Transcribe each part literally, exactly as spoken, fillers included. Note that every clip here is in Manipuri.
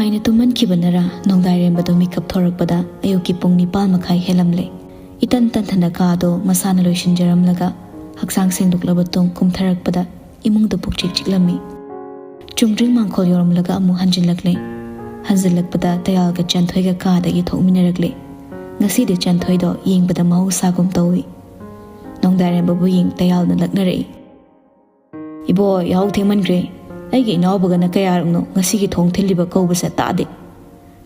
ꯑꯩꯅ ꯇꯨꯝꯃꯟꯈꯤꯕꯅꯔ, ꯅꯣꯡꯗꯥꯏꯔꯦꯝꯕꯗꯣ ꯃꯤꯀꯞ ꯊꯣꯔꯛꯄꯗ ꯑꯌꯨꯛꯀꯤ ꯄꯨꯡ ꯅꯤꯄꯥꯜ ꯃꯈꯥꯏ ꯍꯦꯜꯂꯝꯂꯦ꯫ ꯏꯇꯟ ꯇꯟꯊꯅ ꯀꯥꯗꯣ ꯃꯁꯥꯅ ꯂꯣꯏꯁꯤꯟꯖꯔꯝꯂꯒ, ꯍꯛꯆꯥꯡ ꯁꯦꯡꯗꯣꯛꯂꯕ ꯇꯨꯡ ꯀꯨꯝꯊꯔꯛꯄꯗ, ꯏꯃꯨꯡꯗ ꯄꯨꯛꯆꯤꯛ ꯆꯤꯛꯂꯝꯃꯤ꯫ ꯆꯨꯝꯗ꯭ꯔꯤꯡ ꯃꯥꯡꯈꯣꯜ ꯌꯧꯔꯝꯂꯒ ꯑꯃꯨꯛ ꯍꯟꯖꯤꯜꯂꯛꯂꯦ꯫ ꯍꯟꯖꯤꯜꯂꯛꯄꯗ ꯇꯌꯥꯜꯒ ꯆꯟꯊꯣꯏꯒ ꯀꯥꯗꯒꯤ ꯊꯣꯛꯃꯤꯟꯅꯔꯛꯂꯦ꯫ ꯉꯁꯤꯗꯤ ꯆꯟꯊꯣꯏꯗꯣ ꯌꯦꯡꯕꯗ ꯃꯍꯧꯁꯥꯒꯨꯝ ꯇꯧꯏ꯫ ꯅꯣꯡꯗꯥꯏꯔꯦꯝꯕꯕꯨ ꯌꯦꯡ ꯇꯌꯥꯜꯅ ꯂꯛꯅꯔꯛꯏ꯫ "ꯏꯕꯣ, ꯌꯥꯍꯧ ꯊꯦꯡꯃꯟꯈ꯭ꯔꯦ꯫ ꯑꯩꯒꯤ ꯏꯅꯥꯎꯕꯒꯅ ꯀꯌꯥꯔꯛꯅꯣ ꯉꯁꯤꯒꯤ ꯊꯣꯡ ꯊꯤꯜꯂꯤꯕ ꯀꯧꯕꯁꯦ ꯇꯥꯗꯦ꯫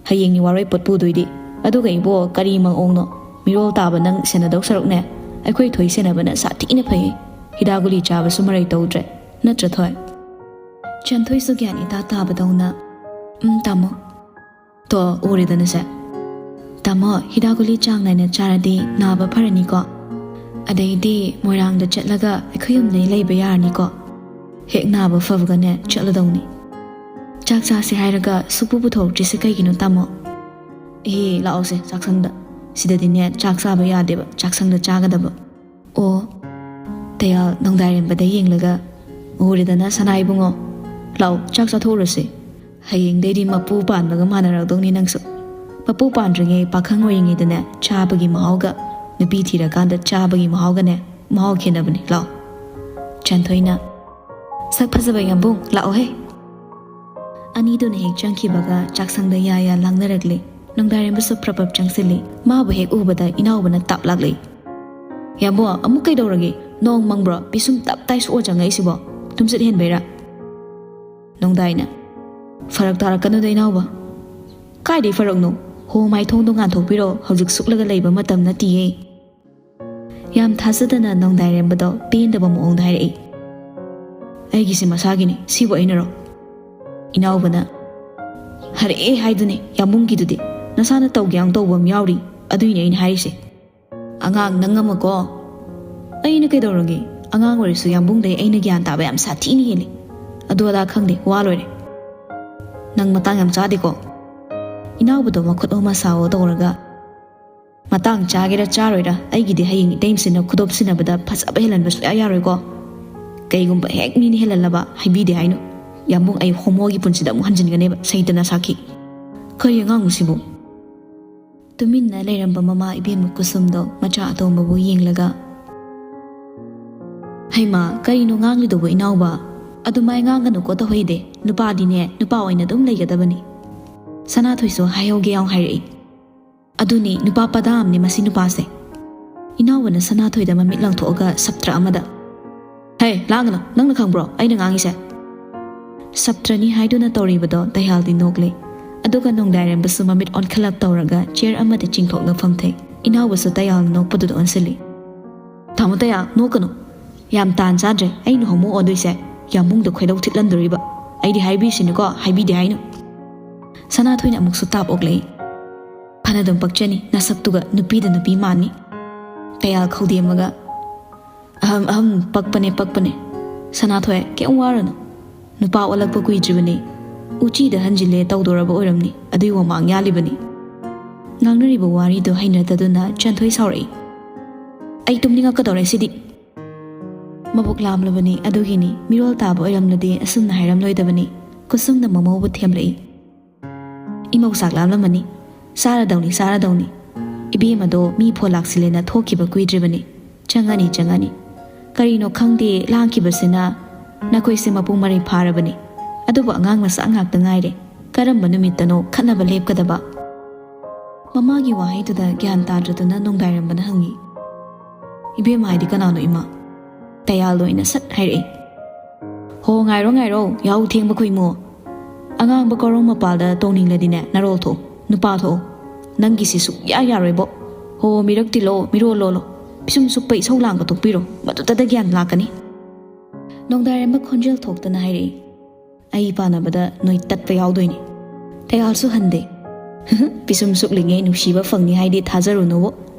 ꯍꯌꯦꯡꯅꯤ ꯋꯥꯔꯣꯏ ꯄꯣꯠ ꯄꯨꯗꯣꯏꯗꯤ꯫ ꯑꯗꯨꯒ ꯏꯕꯣ, ꯀꯔꯤ ꯃꯑꯣꯡꯅꯣ? ꯃꯤꯔꯣꯜ ꯇꯥꯕ ꯅꯪ ꯁꯦꯟꯅꯗꯧ ꯁꯔꯨꯛꯅꯦ, ꯑꯩꯈꯣꯏ ꯊꯣꯏ ꯁꯦꯟꯅꯕꯅ ꯁꯥꯊꯤꯅ ꯐꯩꯌꯦ꯫ ꯍꯤꯗꯥꯛ ꯒꯨꯂꯤ ꯆꯥꯕꯁꯨ ꯃꯔꯩ ꯇꯧꯗ꯭ꯔꯦ꯫ ꯅꯠꯇ꯭ꯔ, ꯊꯣꯏ?" ꯆꯟꯊꯣꯏꯁꯨ ꯒ꯭ꯌꯥꯟ ꯏꯇꯥ ꯇꯥꯕꯗꯧꯅ, "ꯎꯝ, ꯇꯥꯃꯣ꯫ ꯇꯣ, ꯎꯔꯦꯗꯅ ꯁꯦ꯫ ꯇꯥꯃꯣ, ꯍꯤꯗꯥꯛ ꯒꯨꯂꯤ ꯆꯥꯡ ꯅꯥꯏꯅ ꯆꯥꯔꯗꯤ ꯅꯥꯕ ꯐꯔꯅꯤꯀꯣ꯫ ꯑꯗꯩꯗꯤ ꯃꯣꯏꯔꯥꯡꯗ ꯆꯠꯂꯒ ꯑꯩꯈꯣꯏ ꯌꯨꯝꯗ ꯂꯩꯕ ꯌꯥꯔꯅꯤꯀꯣ꯫ ꯍꯦꯛ ꯅꯥꯕ ꯐꯕꯒꯅꯦ ꯆꯠꯂꯗꯧꯅꯤ꯫ ꯆꯥꯛ ꯆꯥꯁꯦ ꯍꯥꯏꯔꯒ ꯁꯨꯛꯄꯨ ꯄꯨꯊꯣꯔꯛꯇ꯭ꯔꯤꯁꯦ ꯀꯩꯒꯤꯅꯣ, ꯇꯥꯃꯣ?" "ꯑꯦ, ꯂꯥꯛꯑꯣꯁꯦ ꯆꯥꯛꯁꯪꯗ꯫ ꯁꯤꯗꯗꯤꯅꯦ ꯆꯥꯛ ꯆꯥꯕ ꯌꯥꯗꯦꯕ, ꯆꯥꯛꯁꯪꯗ ꯆꯥꯒꯗꯕ꯫" ꯑꯣ꯫ ꯇꯌꯥꯜ ꯅꯣꯡꯗꯥꯏꯔꯦꯝꯕꯗ ꯌꯦꯡꯂꯒ, "ꯎꯔꯦꯗꯅ ꯁꯅꯥ ꯏꯕꯨꯡꯉꯣ, ꯂꯥꯛꯑꯣ ꯆꯥꯛ ꯆꯥꯊꯣꯛꯎꯔꯁꯦ꯫ ꯍꯌꯦꯡꯗꯩꯗꯤ ꯃꯄꯨ ꯄꯥꯟꯕꯒ ꯃꯥꯟꯅꯔꯛꯇꯧꯅꯤ ꯅꯪꯁꯨ꯫ ꯃꯄꯨ ꯄꯥꯟꯗ꯭ꯔꯤꯉꯩ ꯄꯥꯈꯪ ꯑꯣꯏꯔꯤꯉꯩꯗꯅꯦ ꯆꯥꯕꯒꯤ ꯃꯍꯥꯎꯒ, ꯅꯨꯄꯤ ꯊꯤꯔꯀꯥꯟꯗ ꯆꯥꯕꯒꯤ ꯃꯍꯥꯎꯒꯅꯦ, ꯃꯍꯥꯎ ꯈꯦꯠꯅꯕꯅꯤ꯫ ꯂꯥꯛꯑꯣ꯫" ꯆꯟꯊꯣꯏꯅ, "ꯁꯛ ꯐꯖꯕ ꯌꯥꯝꯕꯨꯡ, ꯂꯥꯛꯑꯣꯍꯦ꯫" ꯑꯅꯤꯗꯨꯅ ꯍꯦꯛ ꯆꯪꯈꯤꯕꯒ ꯆꯥꯛꯁꯪꯗ ꯌꯥ ꯌꯥ ꯂꯥꯡꯅꯔꯛꯂꯦ꯫ ꯅꯣꯡꯗꯥꯏꯔꯦꯝꯕꯁꯨ ꯄ꯭ꯔꯞ ꯄ꯭ꯔꯞ ꯆꯪꯁꯤꯜꯂꯤ꯫ ꯃꯥꯕꯨ ꯍꯦꯛ ꯎꯕꯗ ꯏꯅꯥꯎꯕꯅ ꯇꯞ ꯂꯥꯛꯂꯦ꯫ "ꯌꯥꯝꯕꯣ, ꯑꯃꯨꯛ ꯀꯩꯗꯧꯔꯒꯦ? ꯅꯣꯡ ꯃꯪꯕ꯭ꯔꯣ? ꯄꯤꯁꯨꯝ ꯇꯞ ꯇꯥꯏ ꯁꯣꯛꯑ ꯆꯪꯉꯛꯏꯁꯤꯕꯣ? ꯇꯨꯝꯁꯤꯠ ꯍꯦꯟꯕꯩꯔꯥ?" ꯅꯣꯡꯗꯥꯏꯅ, "ꯐꯔꯛ ꯇꯥꯔꯛꯀꯅꯨꯗ ꯏꯅꯥꯎꯕ꯫" "ꯀꯥꯏꯗꯩ ꯐꯔꯛꯅꯣ? ꯍꯣ, ꯃꯥꯏꯊꯣꯡꯗꯣ ꯉꯥꯟꯊꯣꯛꯄꯤꯔꯣ, ꯍꯧꯖꯤꯛ ꯁꯨꯛꯂꯒ ꯂꯩꯕ ꯃꯇꯝ ꯅꯠꯇꯤꯌꯦ꯫" ꯌꯥꯝ ꯊꯥꯖꯗꯅ ꯅꯣꯡꯗꯥꯏꯔꯦꯝꯕꯗꯣ ꯄꯦꯟꯗꯕ ꯃꯑꯣꯡꯗ ꯍꯥꯏꯔꯛꯏ꯫ "ꯑꯩꯒꯤꯁꯦ ꯃꯁꯥꯒꯤꯅꯤ, ꯁꯤꯕꯨ ꯑꯩꯅꯔꯣ?" ꯏꯅꯥꯎꯕꯅ, "ꯍꯥꯏꯔꯛꯑꯦ ꯍꯥꯏꯗꯨꯅꯤ, ꯌꯥꯝꯕꯨꯡꯒꯤꯗꯨꯗꯤ ꯅꯁꯥꯅ ꯇꯧꯒꯦ ꯌꯥꯎꯅ ꯇꯧꯕ ꯑꯃ ꯌꯥꯎꯔꯤ, ꯑꯗꯨꯏꯅꯦ ꯑꯩꯅ ꯍꯥꯏꯔꯤꯁꯦ꯫ ꯑꯉꯥꯡ ꯅꯪ ꯑꯃꯀꯣ꯫" "ꯑꯩꯅ ꯀꯩꯗꯧꯔꯒꯦ? ꯑꯉꯥꯡ ꯑꯣꯏꯔꯁꯨ ꯌꯥꯝꯕꯨꯡꯗꯩ ꯑꯩꯅ ꯒ꯭ꯌꯥꯟ ꯇꯥꯕ ꯌꯥꯝ ꯁꯥꯊꯤꯅ ꯍꯦꯜꯂꯤ꯫ ꯑꯗꯨ ꯑꯗꯥ ꯈꯪꯗꯦ, ꯋꯥ ꯂꯣꯏꯔꯦ꯫ ꯅꯪ ꯃꯇꯥꯡ ꯌꯥꯝ ꯆꯥꯗꯦꯀꯣ꯫" ꯏꯅꯥꯎꯕꯗꯣ ꯃꯈꯨꯠ ꯑꯣ ꯃꯁꯥꯑꯣ ꯇꯧꯔꯒ, "ꯃꯇꯥꯡ ꯆꯥꯒꯦꯔꯥ ꯆꯥꯔꯣꯏꯔꯥ, ꯑꯩꯒꯤꯗꯤ ꯍꯌꯦꯡ ꯏꯇꯩꯃꯁꯤꯅ ꯈꯨꯗꯣꯞ ꯁꯤꯟꯅꯕꯗ ꯐꯖꯕ ꯍꯦꯜꯍꯟꯕ ꯁꯨꯡꯌꯥ ꯌꯥꯔꯣꯏꯀꯣ꯫ ꯀꯩꯒꯨꯝꯕ ꯍꯦꯛ ꯃꯤꯅ ꯍꯦꯜꯍꯜꯂꯕ, ꯍꯥꯏꯕꯤꯗꯦ ꯍꯥꯏꯅꯨ꯫ ꯌꯥꯝꯕꯨꯡ, ꯑꯩ ꯍꯣꯃꯣꯒꯤ ꯄꯨꯟꯁꯤꯗ ꯑꯃꯨꯛ ꯍꯟꯖꯤꯟꯒꯅꯦꯕ, ꯁꯩꯇꯅ ꯁꯥꯈꯤ꯫ ꯀꯔꯤ ꯑꯉꯥꯡꯅꯣ ꯁꯤꯕꯨ? ꯇꯨꯃꯤꯟꯅ ꯂꯩꯔꯝꯕ ꯃꯃꯥ ꯏꯕꯦꯝꯃ ꯀꯨꯁꯨꯝꯗꯣ ꯃꯆꯥ ꯑꯇꯣꯝꯕꯕꯨ ꯌꯦꯡꯂꯒ, "ꯍꯩꯃꯥ, ꯀꯔꯤꯅꯣ ꯉꯥꯡꯂꯤꯗꯨꯕꯨ ꯏꯅꯥꯎꯕ? ꯑꯗꯨꯃꯥꯏ ꯉꯥꯡꯒꯅꯨꯀꯣ ꯇꯧꯍꯩꯗꯦ꯫ ꯅꯨꯄꯥꯗꯤꯅꯦ, ꯅꯨꯄꯥ ꯑꯣꯏꯅ ꯑꯗꯨꯝ ꯂꯩꯒꯗꯕꯅꯤ꯫ ꯁꯅꯥꯊꯣꯏꯁꯨ ꯍꯥꯏꯍꯧꯒꯦ ꯌꯥꯎ ꯍꯥꯏꯔꯛꯏ꯫ ꯑꯗꯨꯅꯤ, ꯅꯨꯄꯥ ꯄꯗꯥ ꯑꯃꯅꯤ ꯃꯁꯤ ꯅꯨꯄꯥꯁꯦ꯫" ꯏꯅꯥꯎꯕꯅ ꯁꯅꯥꯊꯣꯏꯗ ꯃꯃꯤꯠ ꯂꯥꯎꯊꯣꯛꯑꯒ ꯁꯞꯇ꯭ꯔ ꯑꯃꯗ, "ꯍꯦ, ꯂꯥꯡꯒꯅꯨ, ꯅꯪꯅ ꯈꯪꯕ꯭ꯔꯣ ꯑꯩꯅ ꯉꯥꯡꯉꯤꯁꯦ?" ꯁꯞꯇ꯭ꯔꯅꯤ ꯍꯥꯏꯗꯨꯅ ꯇꯧꯔꯤꯕꯗꯣ ꯇꯌꯥꯜꯗꯤ ꯅꯣꯛꯂꯦ꯫ ꯑꯗꯨꯒ ꯅꯣꯡꯗꯥꯏꯔꯦꯝꯕꯁꯨ ꯃꯃꯤꯠ ꯑꯣꯟꯈꯠꯂꯞ ꯇꯧꯔꯒ ꯆꯤꯌꯔ ꯑꯃꯗ ꯆꯤꯡꯊꯣꯛꯅ ꯐꯝꯊꯩ꯫ ꯏꯅꯥꯎꯕꯁꯨ ꯇꯌꯥꯜꯅ ꯅꯣꯛꯄꯗꯨꯗ ꯑꯣꯟꯁꯤꯜꯂꯤ꯫ "ꯇꯥꯃꯣ ꯇꯌꯥꯜ, ꯅꯣꯛꯀꯅꯨ꯫ ꯌꯥꯝ ꯇꯥꯟ ꯆꯥꯗ꯭ꯔꯦ ꯑꯩꯅ ꯍꯣꯃꯣ ꯑꯣꯟꯗꯣꯏꯁꯦ꯫ ꯌꯥꯝꯕꯨꯡꯗ ꯈꯣꯏꯗꯧ ꯊꯤꯠꯍꯟꯗꯣꯔꯤꯕ꯫ ꯑꯩꯗꯤ ꯍꯥꯏꯕꯤꯁꯤꯅꯤꯀꯣ, ꯍꯥꯏꯕꯤꯗꯦ ꯍꯥꯏꯅꯨ꯫" ꯁꯅꯥꯊꯣꯏꯅ ꯑꯃꯨꯛꯁꯨ ꯇꯥꯞ ꯑꯣꯛꯂꯛꯏ꯫ "ꯐꯅꯗꯨꯝ ꯄꯛꯆꯅꯤ ꯅꯁꯛꯇꯨꯒ, ꯅꯨꯄꯤꯗ ꯅꯨꯄꯤ ꯃꯥꯟꯅꯤ꯫" ꯇꯌꯥꯜ ꯈꯧꯗꯦꯝꯃꯒ, "ꯑꯍꯝ ꯑꯍꯝ, ꯄꯛꯄꯅꯦ ꯄꯛꯄꯅꯦ꯫ ꯁꯅꯥꯊꯣꯏ, ꯀꯩꯝ ꯋꯥꯔꯨꯅꯨ꯫ ꯅꯨꯄꯥ ꯑꯣꯜꯂꯛꯄ ꯀꯨꯏꯗ꯭ꯔꯤꯕꯅꯤ꯫ ꯎꯆꯤꯗ ꯍꯟꯖꯤꯜꯂꯦ ꯇꯧꯗꯣꯔꯕ ꯑꯣꯏꯔꯝꯅꯤ, ꯑꯗꯨꯏ ꯋꯥꯃꯥꯡ ꯌꯥꯜꯂꯤꯕꯅꯤ꯫" ꯉꯥꯡꯅꯔꯤꯕ ꯋꯥꯔꯤꯗꯨ ꯍꯩꯅꯗꯗꯨꯅ ꯆꯟꯊꯣꯏ ꯁꯥꯎꯔꯛꯏ꯫ "ꯑꯩ ꯇꯨꯝꯅꯤꯡꯉꯛꯀꯗꯧꯔꯦ ꯁꯤꯗꯤ꯫" ꯃꯕꯨꯛ ꯂꯥꯝꯂꯕꯅꯤ, ꯑꯗꯨꯒꯤꯅꯤ꯫ ꯃꯤꯔꯣꯜ ꯇꯥꯕ ꯑꯣꯏꯔꯝꯂꯗꯤ ꯑꯁꯨꯝꯅ ꯍꯥꯏꯔꯝꯂꯣꯏꯗꯕꯅꯤ꯫ ꯀꯨꯁꯨꯝꯅ ꯃꯃꯧꯕꯨ ꯊꯦꯝꯂꯛꯏ꯫ "ꯏꯃꯧ ꯆꯥꯛ ꯂꯥꯝꯂꯝꯃꯅꯤ꯫ ꯆꯥꯔꯗꯧꯅꯤ, ꯆꯥꯔꯗꯧꯅꯤ꯫ ꯏꯕꯦꯝꯃꯗꯣ ꯃꯤ ꯐꯣꯟ ꯂꯥꯛꯁꯤꯜꯂꯦꯅ ꯊꯣꯛꯈꯤꯕ ꯀꯨꯏꯗ꯭ꯔꯤꯕꯅꯤ꯫ ꯆꯪꯉꯅꯤ, ꯆꯪꯉꯅꯤ꯫ ꯀꯔꯤꯅꯣ ꯈꯪꯗꯦ, ꯂꯥꯡꯈꯤꯕꯁꯤꯅ꯫ ꯅꯈꯣꯏꯁꯦ ꯃꯄꯨꯡ ꯃꯔꯩ ꯐꯥꯔꯕꯅꯤ꯫ ꯑꯗꯨꯕꯨ ꯑꯉꯥꯡ ꯃꯆꯥ ꯉꯥꯛꯇ ꯉꯥꯏꯔꯦ꯫ ꯀꯔꯝꯕ ꯅꯨꯃꯤꯠꯇꯅꯣ ꯈꯠꯅꯕ ꯂꯦꯞꯀꯗꯕ?" ꯃꯃꯥꯒꯤ ꯋꯥꯍꯩꯗꯨꯗ ꯒ꯭ꯌꯥꯟ ꯇꯥꯗ꯭ꯔꯗꯨꯅ ꯅꯣꯡꯗꯥꯏꯔꯝꯕꯅ ꯍꯪꯉꯤ, "ꯏꯕꯦꯝꯃ ꯍꯥꯏꯗꯤ ꯀꯅꯥꯅꯣ ꯏꯃꯥ?" ꯇꯌꯥꯜꯗ ꯑꯣꯏꯅ ꯁꯠ ꯍꯥꯏꯔꯛꯏ꯫ "ꯍꯣ, ꯉꯥꯏꯔꯣ, ꯉꯥꯏꯔꯣ, ꯌꯥꯍꯧ ꯊꯦꯡꯕ ꯈꯣꯏꯃꯣ꯫ ꯑꯉꯥꯡꯕ ꯀꯣꯔꯧ ꯃꯄꯥꯜꯗ ꯇꯣꯡꯅꯤꯡꯂꯗꯤꯅꯦ, ꯅꯔꯣꯜ ꯊꯣꯛꯑꯣ, ꯅꯨꯄꯥ ꯊꯣꯛꯑꯣ꯫ ꯅꯪꯒꯤꯁꯤ ꯁꯨꯛꯌꯥ ꯌꯥꯔꯣꯏꯕꯣ꯫ ꯍꯣ, ꯃꯤꯔꯛ ꯇꯤꯜꯂꯣ, ꯃꯤꯔꯣꯜ ꯂꯣꯜꯂꯣ꯫ ꯄꯤꯁꯨꯝ ꯁꯨꯛꯄ ꯏꯁꯧ ꯂꯥꯡꯕ ꯇꯣꯛꯄꯤꯔꯣ, ꯃꯗꯨꯗꯗ ꯒ꯭ꯌꯥꯟ ꯂꯥꯛꯀꯅꯤ꯫" ꯅꯣꯡꯗꯥꯏꯔꯦꯝꯕ ꯈꯣꯟꯖꯦꯜ ꯊꯣꯛꯇꯅ ꯍꯥꯏꯔꯛꯏ꯫ ꯑꯩ ꯄꯥꯟꯅꯕꯗ ꯅꯣꯏ ꯇꯠꯄ ꯌꯥꯎꯗꯣꯏꯅꯤ꯫ ꯇꯌꯥꯜꯁꯨ ꯍꯟꯗꯦ꯫ "ꯄꯤꯁꯨꯝ ꯁꯨꯛꯂꯤꯉꯩ ꯅꯨꯡꯁꯤꯕ ꯐꯪꯅꯤ ꯍꯥꯏꯗꯤ ꯊꯥꯖꯔꯨꯅꯨꯕꯣ꯫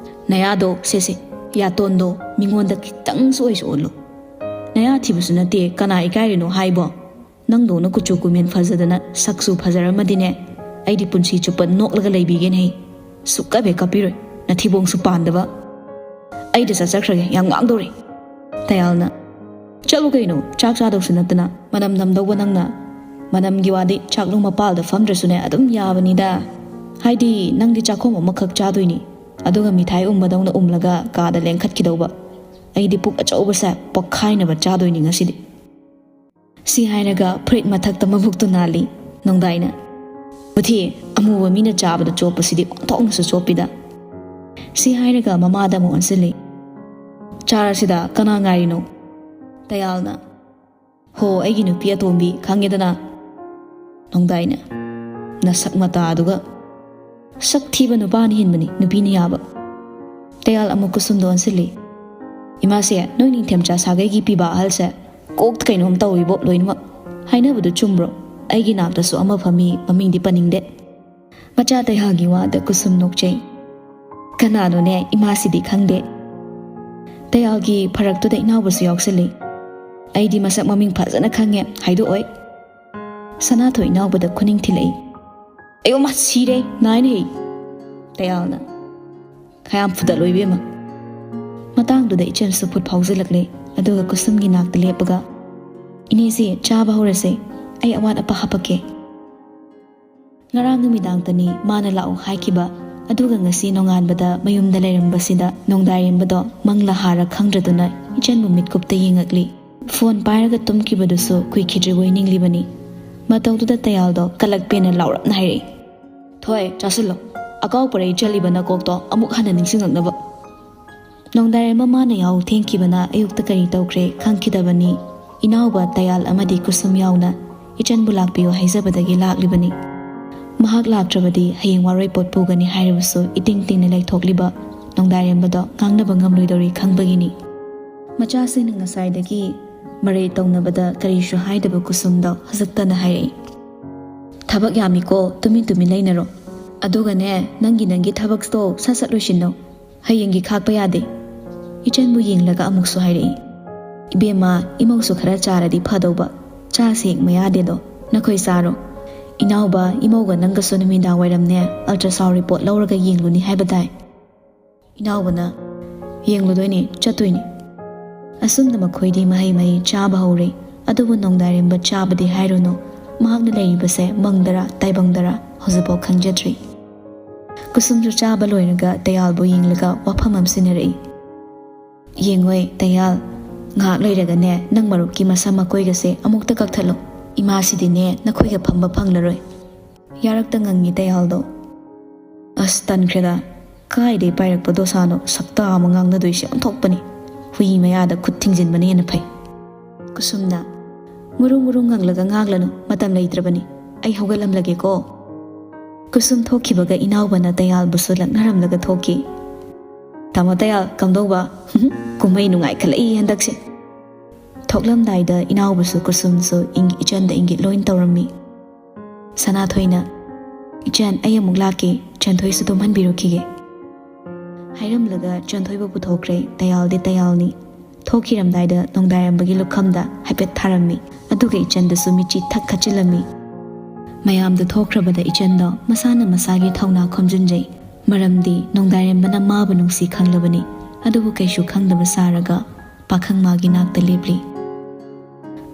ꯅꯌꯥꯗꯣ, ꯁꯦꯁꯦ, ꯌꯥꯇꯣꯟꯗꯣ ꯃꯤꯉꯣꯟꯗ ꯈꯤꯇꯪꯁꯨ ꯑꯣꯏꯁꯨ ꯑꯣꯜꯂꯨ꯫ ꯅꯌꯥ ꯊꯤꯕꯁꯨ ꯅꯠꯇꯦ, ꯀꯅꯥ ꯏꯀꯥꯏꯔꯤꯅꯣ ꯍꯥꯏꯕꯣ? ꯅꯪꯗꯧꯅ ꯀꯨꯆꯨ ꯀꯨꯃꯦꯟ ꯐꯖꯗꯅ ꯁꯛꯁꯨ ꯐꯖꯔꯝꯃꯗꯤꯅꯦ, ꯑꯩꯗꯤ ꯄꯨꯟꯁꯤ ꯆꯨꯞꯄ ꯅꯣꯛꯂꯒ ꯂꯩꯕꯤꯒꯦꯅꯦ꯫ ꯁꯨꯛꯀꯞ ꯍꯦꯛ ꯀꯞꯄꯤꯔꯣꯏ, ꯅꯊꯤꯕꯣꯡꯁꯨ ꯄꯥꯟꯗꯕ꯫" "ꯑꯩꯗ ꯆꯠꯆꯈ꯭ꯔꯒꯦ, ꯌꯥꯝ ꯉꯥꯡꯗꯧꯔꯦ꯫" ꯇꯌꯥꯜꯅ, "ꯆꯠꯂꯨ ꯀꯩꯅꯣ, ꯆꯥꯛ ꯆꯥꯗꯧꯁꯨ ꯅꯠꯇꯅ, ꯃꯅꯝ ꯅꯝꯗꯧꯕ ꯅꯪꯅ꯫ ꯃꯅꯝꯒꯤ ꯋꯥꯗꯤ ꯆꯥꯛꯂꯨ ꯃꯄꯥꯜꯗ ꯐꯝꯗ꯭ꯔꯁꯨꯅꯦ ꯑꯗꯨꯝ ꯌꯥꯕꯅꯤꯗ꯫ ꯍꯥꯏꯗꯤ ꯅꯪꯗꯤ ꯆꯥꯛꯈꯣꯝ ꯑꯃꯈꯛ ꯆꯥꯗꯣꯏꯅꯤ, ꯑꯗꯨꯒ ꯃꯤꯊꯥꯏ ꯎꯝꯕꯗꯧꯅ ꯎꯝꯂꯒ ꯀꯥꯗ ꯂꯦꯡꯈꯠꯈꯤꯗꯧꯕ꯫ ꯑꯩꯗꯤ ꯄꯨꯛ ꯑꯆꯧꯕꯁꯦ ꯄꯣꯛꯈꯥꯏꯅꯕ ꯆꯥꯗꯣꯏꯅꯤ ꯉꯁꯤꯗꯤ꯫ ꯁꯤ ꯍꯥꯏꯔꯒ ꯐꯨꯔꯤꯠ ꯃꯊꯛꯇ ꯃꯕꯨꯛꯇꯨ ꯅꯥꯜꯂꯤ ꯅꯣꯡꯗꯥꯏꯅ꯫ ꯃꯨꯊꯤ, ꯑꯃꯨꯕ ꯃꯤꯅ ꯆꯥꯕꯗ ꯆꯣꯞꯄꯁꯤꯗꯤ ꯑꯣꯟꯊꯣꯛꯅꯁꯨ ꯆꯣꯞꯄꯤꯗ꯫ ꯁꯤ ꯍꯥꯏꯔꯒ ꯃꯃꯥꯗ ꯑꯃꯨꯛ ꯑꯣꯟꯁꯤꯜꯂꯤ꯫ ꯆꯥꯔꯁꯤꯗ, ꯀꯅꯥ ꯉꯥꯏꯔꯤꯅꯣ? ꯇꯌꯥꯜꯅ꯫ ꯍꯣ, ꯑꯩꯒꯤ ꯅꯨꯄꯤ ꯑꯇꯣꯝꯕꯤ, ꯈꯪꯉꯦꯗꯅ? ꯅꯣꯡꯗꯥꯏꯅ꯫ ꯅꯁꯛ ꯃꯇꯥꯗꯨꯒ꯫ ꯁꯛ ꯊꯤꯕ ꯅꯨꯄꯥꯅ ꯍꯦꯟꯕꯅꯤ ꯅꯨꯄꯤꯅ ꯌꯥꯕ꯫ ꯇꯌꯥꯜ ꯑꯃꯨꯛ ꯀꯨꯁꯨꯝꯗ ꯑꯣꯟꯁꯤꯜꯂꯤ꯫ ꯏꯃꯥꯁꯦ, ꯅꯣꯏ ꯅꯤꯡꯊꯦꯝꯆꯥ ꯁꯥꯒꯩꯒꯤ ꯄꯤꯕꯥ ꯑꯍꯜꯁꯦ ꯀꯣꯛꯇ ꯀꯩꯅꯣꯝ ꯇꯧꯏꯕꯣ ꯂꯣꯏꯅꯃꯛ꯫ ꯍꯥꯏꯅꯕꯗꯨ ꯆꯨꯝꯕ꯭ꯔꯣ? ꯑꯩꯒꯤ ꯅꯥꯛꯇꯁꯨ ꯑꯃ ꯐꯝꯃꯤ, ꯃꯃꯤꯡꯗꯤ ꯄꯟꯅꯤꯡꯗꯦ꯫ ꯃꯆꯥ ꯇꯩꯍꯥꯒꯤ ꯋꯥꯗ ꯀꯨꯁꯨꯝ ꯅꯣꯛꯆꯩ꯫ ꯀꯅꯥꯅꯣꯅꯦ, ꯏꯃꯥꯁꯤꯗꯤ ꯈꯪꯗꯦ꯫ ꯇꯌꯥꯜꯒꯤ ꯐꯔꯛꯇꯨꯗ ꯏꯅꯥꯎꯕꯁꯨ ꯌꯥꯎꯁꯜꯂꯤ꯫ ꯑꯩꯗꯤ ꯃꯁꯛ ꯃꯃꯤꯡ ꯐꯖꯅ ꯈꯪꯉꯦ, ꯍꯥꯏꯗꯣꯛꯑꯣꯏ꯫ ꯁꯅꯥꯊꯣꯏ ꯏꯅꯥꯎꯕꯗ ꯈꯨꯅꯤꯡ ꯊꯤꯜꯂꯛꯏ꯫ ꯑꯌꯣ ꯃꯥ, ꯁꯤꯔꯦ, ꯅꯥꯏꯅ ꯍꯦ꯫ ꯇꯌꯥꯜꯅ꯫ ꯈꯌꯥꯝ ꯐꯨꯗꯠꯂꯣ ꯏꯕꯦꯝꯃ꯫ ꯃꯇꯥꯡꯗꯨꯗ ꯏꯆꯟꯁꯨ ꯐꯨꯠ ꯐꯥꯎꯖꯤꯜꯂꯛꯂꯦ, ꯑꯗꯨꯒ ꯀꯨꯁꯨꯝꯒꯤ ꯅꯥꯛꯇ ꯂꯦꯞꯄꯒ, "ꯏꯅꯦꯁꯦ, ꯆꯥꯕ ꯍꯧꯔꯁꯦ, ꯑꯩ ꯑꯋꯥꯠ ꯑꯄꯥ ꯍꯥꯄꯛꯀꯦ"꯫ ꯉꯔꯥꯡ ꯅꯨꯃꯤꯗꯥꯡꯗꯅꯤ ꯃꯥꯅ ꯂꯥꯛꯑꯣ ꯍꯥꯏꯈꯤꯕ, ꯑꯗꯨꯒ ꯉꯁꯤ ꯅꯣꯡꯉꯥꯟꯕꯗ ꯃꯌꯨꯝꯗ ꯂꯩꯔꯝꯕꯁꯤꯗ ꯅꯣꯡꯗꯥꯏꯔꯦꯝꯕꯗꯣ ꯃꯪꯂ ꯍꯥꯔ ꯈꯪꯗ꯭ꯔꯗꯨꯅ ꯏꯆꯟꯕꯨ ꯃꯤꯠꯀꯨꯞꯇ ꯌꯦꯡꯉꯛꯂꯤ꯫ ꯐꯣꯟ ꯄꯥꯏꯔꯒ ꯇꯨꯝꯈꯤꯕꯗꯨꯁꯨ ꯀꯨꯏꯈꯤꯗ꯭ꯔꯤꯕꯣꯏ ꯅꯤꯡꯂꯤꯕꯅꯤ꯫ ꯃꯇꯧꯗꯨꯗ ꯇꯌꯥꯜꯗꯣ ꯀꯂꯛ ꯄꯦꯟꯅ ꯂꯥꯎꯔꯞꯅ ꯍꯥꯏꯔꯛꯏ, "ꯊꯣꯏ, ꯆꯥꯁꯤꯜꯂꯣ꯫ ꯑꯀꯥꯎ ꯄꯔꯩ ꯆꯠꯂꯤꯕ ꯅꯀꯣꯛꯇꯣ ꯑꯃꯨꯛ ꯍꯟꯅ ꯅꯤꯡꯁꯤꯡꯂꯛꯅꯕ"꯫ ꯅꯣꯡꯗꯥꯏꯔꯦꯝꯕ ꯃꯥꯅ ꯌꯥꯍꯧ ꯊꯦꯡꯈꯤꯕꯅ ꯑꯌꯨꯛꯇ ꯀꯔꯤ ꯇꯧꯈ꯭ꯔꯦ ꯈꯪꯈꯤꯗꯕꯅꯤ꯫ ꯏꯅꯥꯎꯕ ꯇꯌꯥꯜ ꯑꯃꯗꯤ ꯀꯨꯁꯨꯝ ꯌꯥꯎꯅ ꯏꯆꯟꯕꯨ ꯂꯥꯛꯄꯤꯌꯨ ꯍꯥꯏꯖꯕꯗꯒꯤ ꯂꯥꯛꯂꯤꯕꯅꯤ꯫ ꯃꯍꯥꯛ ꯂꯥꯛꯇ꯭ꯔꯕꯗꯤ ꯍꯌꯦꯡ ꯋꯥꯔꯣꯏ ꯄꯣꯠ ꯄꯨꯒꯅꯤ ꯍꯥꯏꯔꯕꯁꯨ ꯏꯇꯤꯡ ꯇꯤꯡꯅ ꯂꯩꯊꯣꯛꯂꯤꯕ ꯅꯣꯡꯗꯥꯏꯔꯦꯝꯕꯗꯣ ꯉꯥꯡꯅꯕ ꯉꯝꯂꯣꯏꯗꯧꯔꯤ ꯈꯪꯕꯒꯤꯅꯤ꯫ ꯃꯆꯥꯁꯤꯡꯅ ꯉꯁꯥꯏꯗꯒꯤ ꯃꯔꯩ ꯇꯧꯅꯕꯗ ꯀꯔꯤꯁꯨ ꯍꯥꯏꯗꯕ ꯀꯨꯁꯨꯝꯗꯣ ꯍꯧꯖꯤꯛꯇꯅ ꯍꯥꯏꯔꯛꯏ, "ꯊꯕꯛ ꯌꯥꯝꯃꯤꯀꯣ, ꯇꯨꯃꯤꯟ ꯇꯨꯃꯤꯟ ꯂꯩꯅꯔꯣ꯫ ꯑꯗꯨꯒꯅꯦ, ꯅꯪꯒꯤ ꯅꯪꯒꯤ ꯊꯕꯛꯇꯣ ꯁꯠ ꯁꯠ ꯂꯣꯏꯁꯤꯟꯅꯧ꯫ ꯍꯌꯦꯡꯒꯤ ꯈꯥꯛꯄ ꯌꯥꯗꯦ"꯫ ꯏꯆꯟꯕꯨ ꯌꯦꯡꯂꯒ ꯑꯃꯨꯛꯁꯨ ꯍꯥꯏꯔꯛꯏ, "ꯏꯕꯦꯝꯃ, ꯏꯃꯧꯁꯨ ꯈꯔ ꯆꯥꯔꯗꯤ ꯐꯗꯧꯕ꯫ ꯆꯥꯁꯦ ꯍꯦꯛ ꯃꯌꯥꯗꯦꯗꯣ, ꯅꯈꯣꯏ ꯆꯥꯔꯣ꯫ ꯏꯅꯥꯎꯕ, ꯏꯃꯧꯒ ꯅꯪꯒꯁꯨ ꯅꯨꯃꯤꯗꯥꯡ ꯋꯥꯏꯔꯝꯅꯦ ultrasound report ꯂꯧꯔꯒ ꯌꯦꯡꯂꯨꯅꯤ ꯍꯥꯏꯕ ꯇꯥꯏ"꯫ ꯏꯅꯥꯎꯕꯅ, "ꯌꯦꯡꯂꯨꯗꯣꯏꯅꯤ, ꯆꯠꯇꯣꯏꯅꯤ"꯫ ꯑꯁꯨꯝꯅ ꯃꯈꯣꯏꯗꯤ ꯃꯍꯩ ꯃꯍꯩ ꯆꯥꯕ ꯍꯧꯔꯦ꯫ ꯑꯗꯨꯕꯨ ꯅꯣꯡꯗꯥꯏꯔꯦꯝꯕ ꯆꯥꯕꯗꯤ ꯍꯥꯏꯔꯨꯅꯨ, ꯃꯍꯥꯛꯅ ꯂꯩꯔꯤꯕꯁꯦ ꯃꯪꯗꯔꯥ ꯇꯥꯏꯕꯪꯗꯔꯥ ꯍꯧꯖꯤꯛꯐꯥꯎ ꯈꯪꯖꯗ꯭ꯔꯤ꯫ ꯀꯨꯁꯨꯝꯁꯨ ꯆꯥꯕ ꯂꯣꯏꯔꯒ ꯇꯌꯥꯜꯕꯨ ꯌꯦꯡꯂꯒ ꯋꯥꯐꯝ ꯑꯃ ꯁꯤꯟꯅꯔꯛꯏ꯫ "ꯌꯦꯡꯉꯣꯏ ꯇꯌꯥꯜ, ꯉꯥꯏꯍꯥꯛ ꯂꯩꯔꯒꯅꯦ ꯅꯪ ꯃꯔꯨꯞꯀꯤ ꯃꯁꯝ ꯃꯀꯣꯏꯒꯁꯦ ꯑꯃꯨꯛꯇ ꯀꯛꯊꯠꯂꯣ꯫ ꯏꯃꯥꯁꯤꯗꯤꯅꯦ ꯅꯈꯣꯏꯒ ꯐꯝꯕ ꯐꯪꯂꯔꯣꯏ"꯫ ꯌꯥꯔꯛꯇ ꯉꯪꯉꯤ ꯇꯌꯥꯜꯗꯣ꯫ "ꯑꯁ, ꯇꯟꯈ꯭ꯔꯦꯗ꯫ ꯀꯥꯏꯗꯩ ꯄꯥꯏꯔꯛꯄ ꯗꯣꯁꯥꯅꯣ ꯁꯛꯇꯥ ꯑꯃ ꯉꯥꯡꯅꯗꯣꯏꯁꯦ ꯑꯣꯟꯊꯣꯛꯄꯅꯤ꯫ ꯍꯨꯏ ꯃꯌꯥꯗ ꯈꯨꯠ ꯊꯤꯡꯖꯤꯟꯕꯅ ꯍꯦꯟꯅ ꯐꯩ"꯫ ꯀꯨꯁꯨꯝꯅ, "ꯃꯨꯔꯨ ꯃꯨꯔꯨ ꯉꯪꯂꯒ ꯉꯥꯡꯂꯅꯨ, ꯃꯇꯝ ꯂꯩꯇ꯭ꯔꯕꯅꯤ꯫ ꯑꯩ ꯍꯧꯒꯠꯂꯝꯂꯒꯦꯀꯣ"꯫ ꯀꯨꯁꯨꯝ ꯊꯣꯛꯈꯤꯕꯒ ꯏꯅꯥꯎꯕꯅ ꯇꯌꯥꯜꯕꯨꯁꯨ ꯂꯛꯅꯔꯝꯂꯒ ꯊꯣꯛꯈꯤ꯫ "ꯇꯥꯃꯣ ꯇꯌꯥꯜ, ꯀꯝꯗꯧꯕ? ꯀꯨꯝꯍꯩ ꯅꯨꯡꯉꯥꯏꯈꯠꯂꯛꯏ ꯍꯟꯗꯛꯁꯦ"꯫ ꯊꯣꯛꯂꯝꯗꯥꯏꯗ ꯏꯅꯥꯎꯕꯁꯨ ꯀꯨꯁꯨꯝꯁꯨ ꯏꯪ-, ꯏꯆꯟꯗ ꯏꯪꯒꯤꯠ ꯂꯣꯏ ꯇꯧꯔꯝꯃꯤ꯫ ꯁꯅꯥꯊꯣꯏꯅ, "ꯏꯆꯟ, ꯑꯩ ꯑꯃꯨꯛ ꯂꯥꯛꯀꯦ, ꯆꯟꯊꯣꯏꯁꯨ ꯇꯨꯝꯍꯟꯕꯤꯔꯨꯈꯤꯒꯦ" ꯍꯥꯏꯔꯝꯂꯒ ꯆꯟꯊꯣꯏꯕꯨ ꯄꯨꯊꯣꯛꯈ꯭ꯔꯦ꯫ ꯇꯌꯥꯜꯗꯤ ꯇꯌꯥꯜꯅꯤ꯫ ꯊꯣꯛꯈꯤꯔꯝꯗꯥꯏꯗ ꯅꯣꯡꯗꯥꯏꯔꯝꯕꯒꯤ ꯂꯨꯈꯝꯗ ꯍꯥꯏꯐꯦꯠ ꯊꯥꯔꯝꯃꯤ꯫ ꯑꯗꯨꯒ ꯏꯆꯟꯗꯁꯨ ꯃꯤꯠꯆꯤ ꯊꯛ ꯈꯠꯆꯤꯜꯂꯝꯃꯤ꯫ ꯃꯌꯥꯝꯗꯨ ꯊꯣꯛꯈ꯭ꯔꯕꯗ ꯏꯆꯟꯗꯣ ꯃꯁꯥꯅ ꯃꯁꯥꯒꯤ ꯊꯧꯅꯥ ꯈꯣꯝꯖꯤꯟꯖꯩ꯫ ꯃꯔꯝꯗꯤ ꯅꯣꯡꯗꯥꯏꯔꯝꯕꯅ ꯃꯥꯕꯨ ꯅꯨꯡꯁꯤ ꯈꯪꯂꯕꯅꯤ꯫ ꯑꯗꯨꯕꯨ ꯀꯩꯁꯨ ꯈꯪꯗꯕ ꯁꯥꯔꯒ ꯄꯥꯈꯪ ꯃꯥꯒꯤ ꯅꯥꯛꯇ ꯂꯦꯞꯂꯤ꯫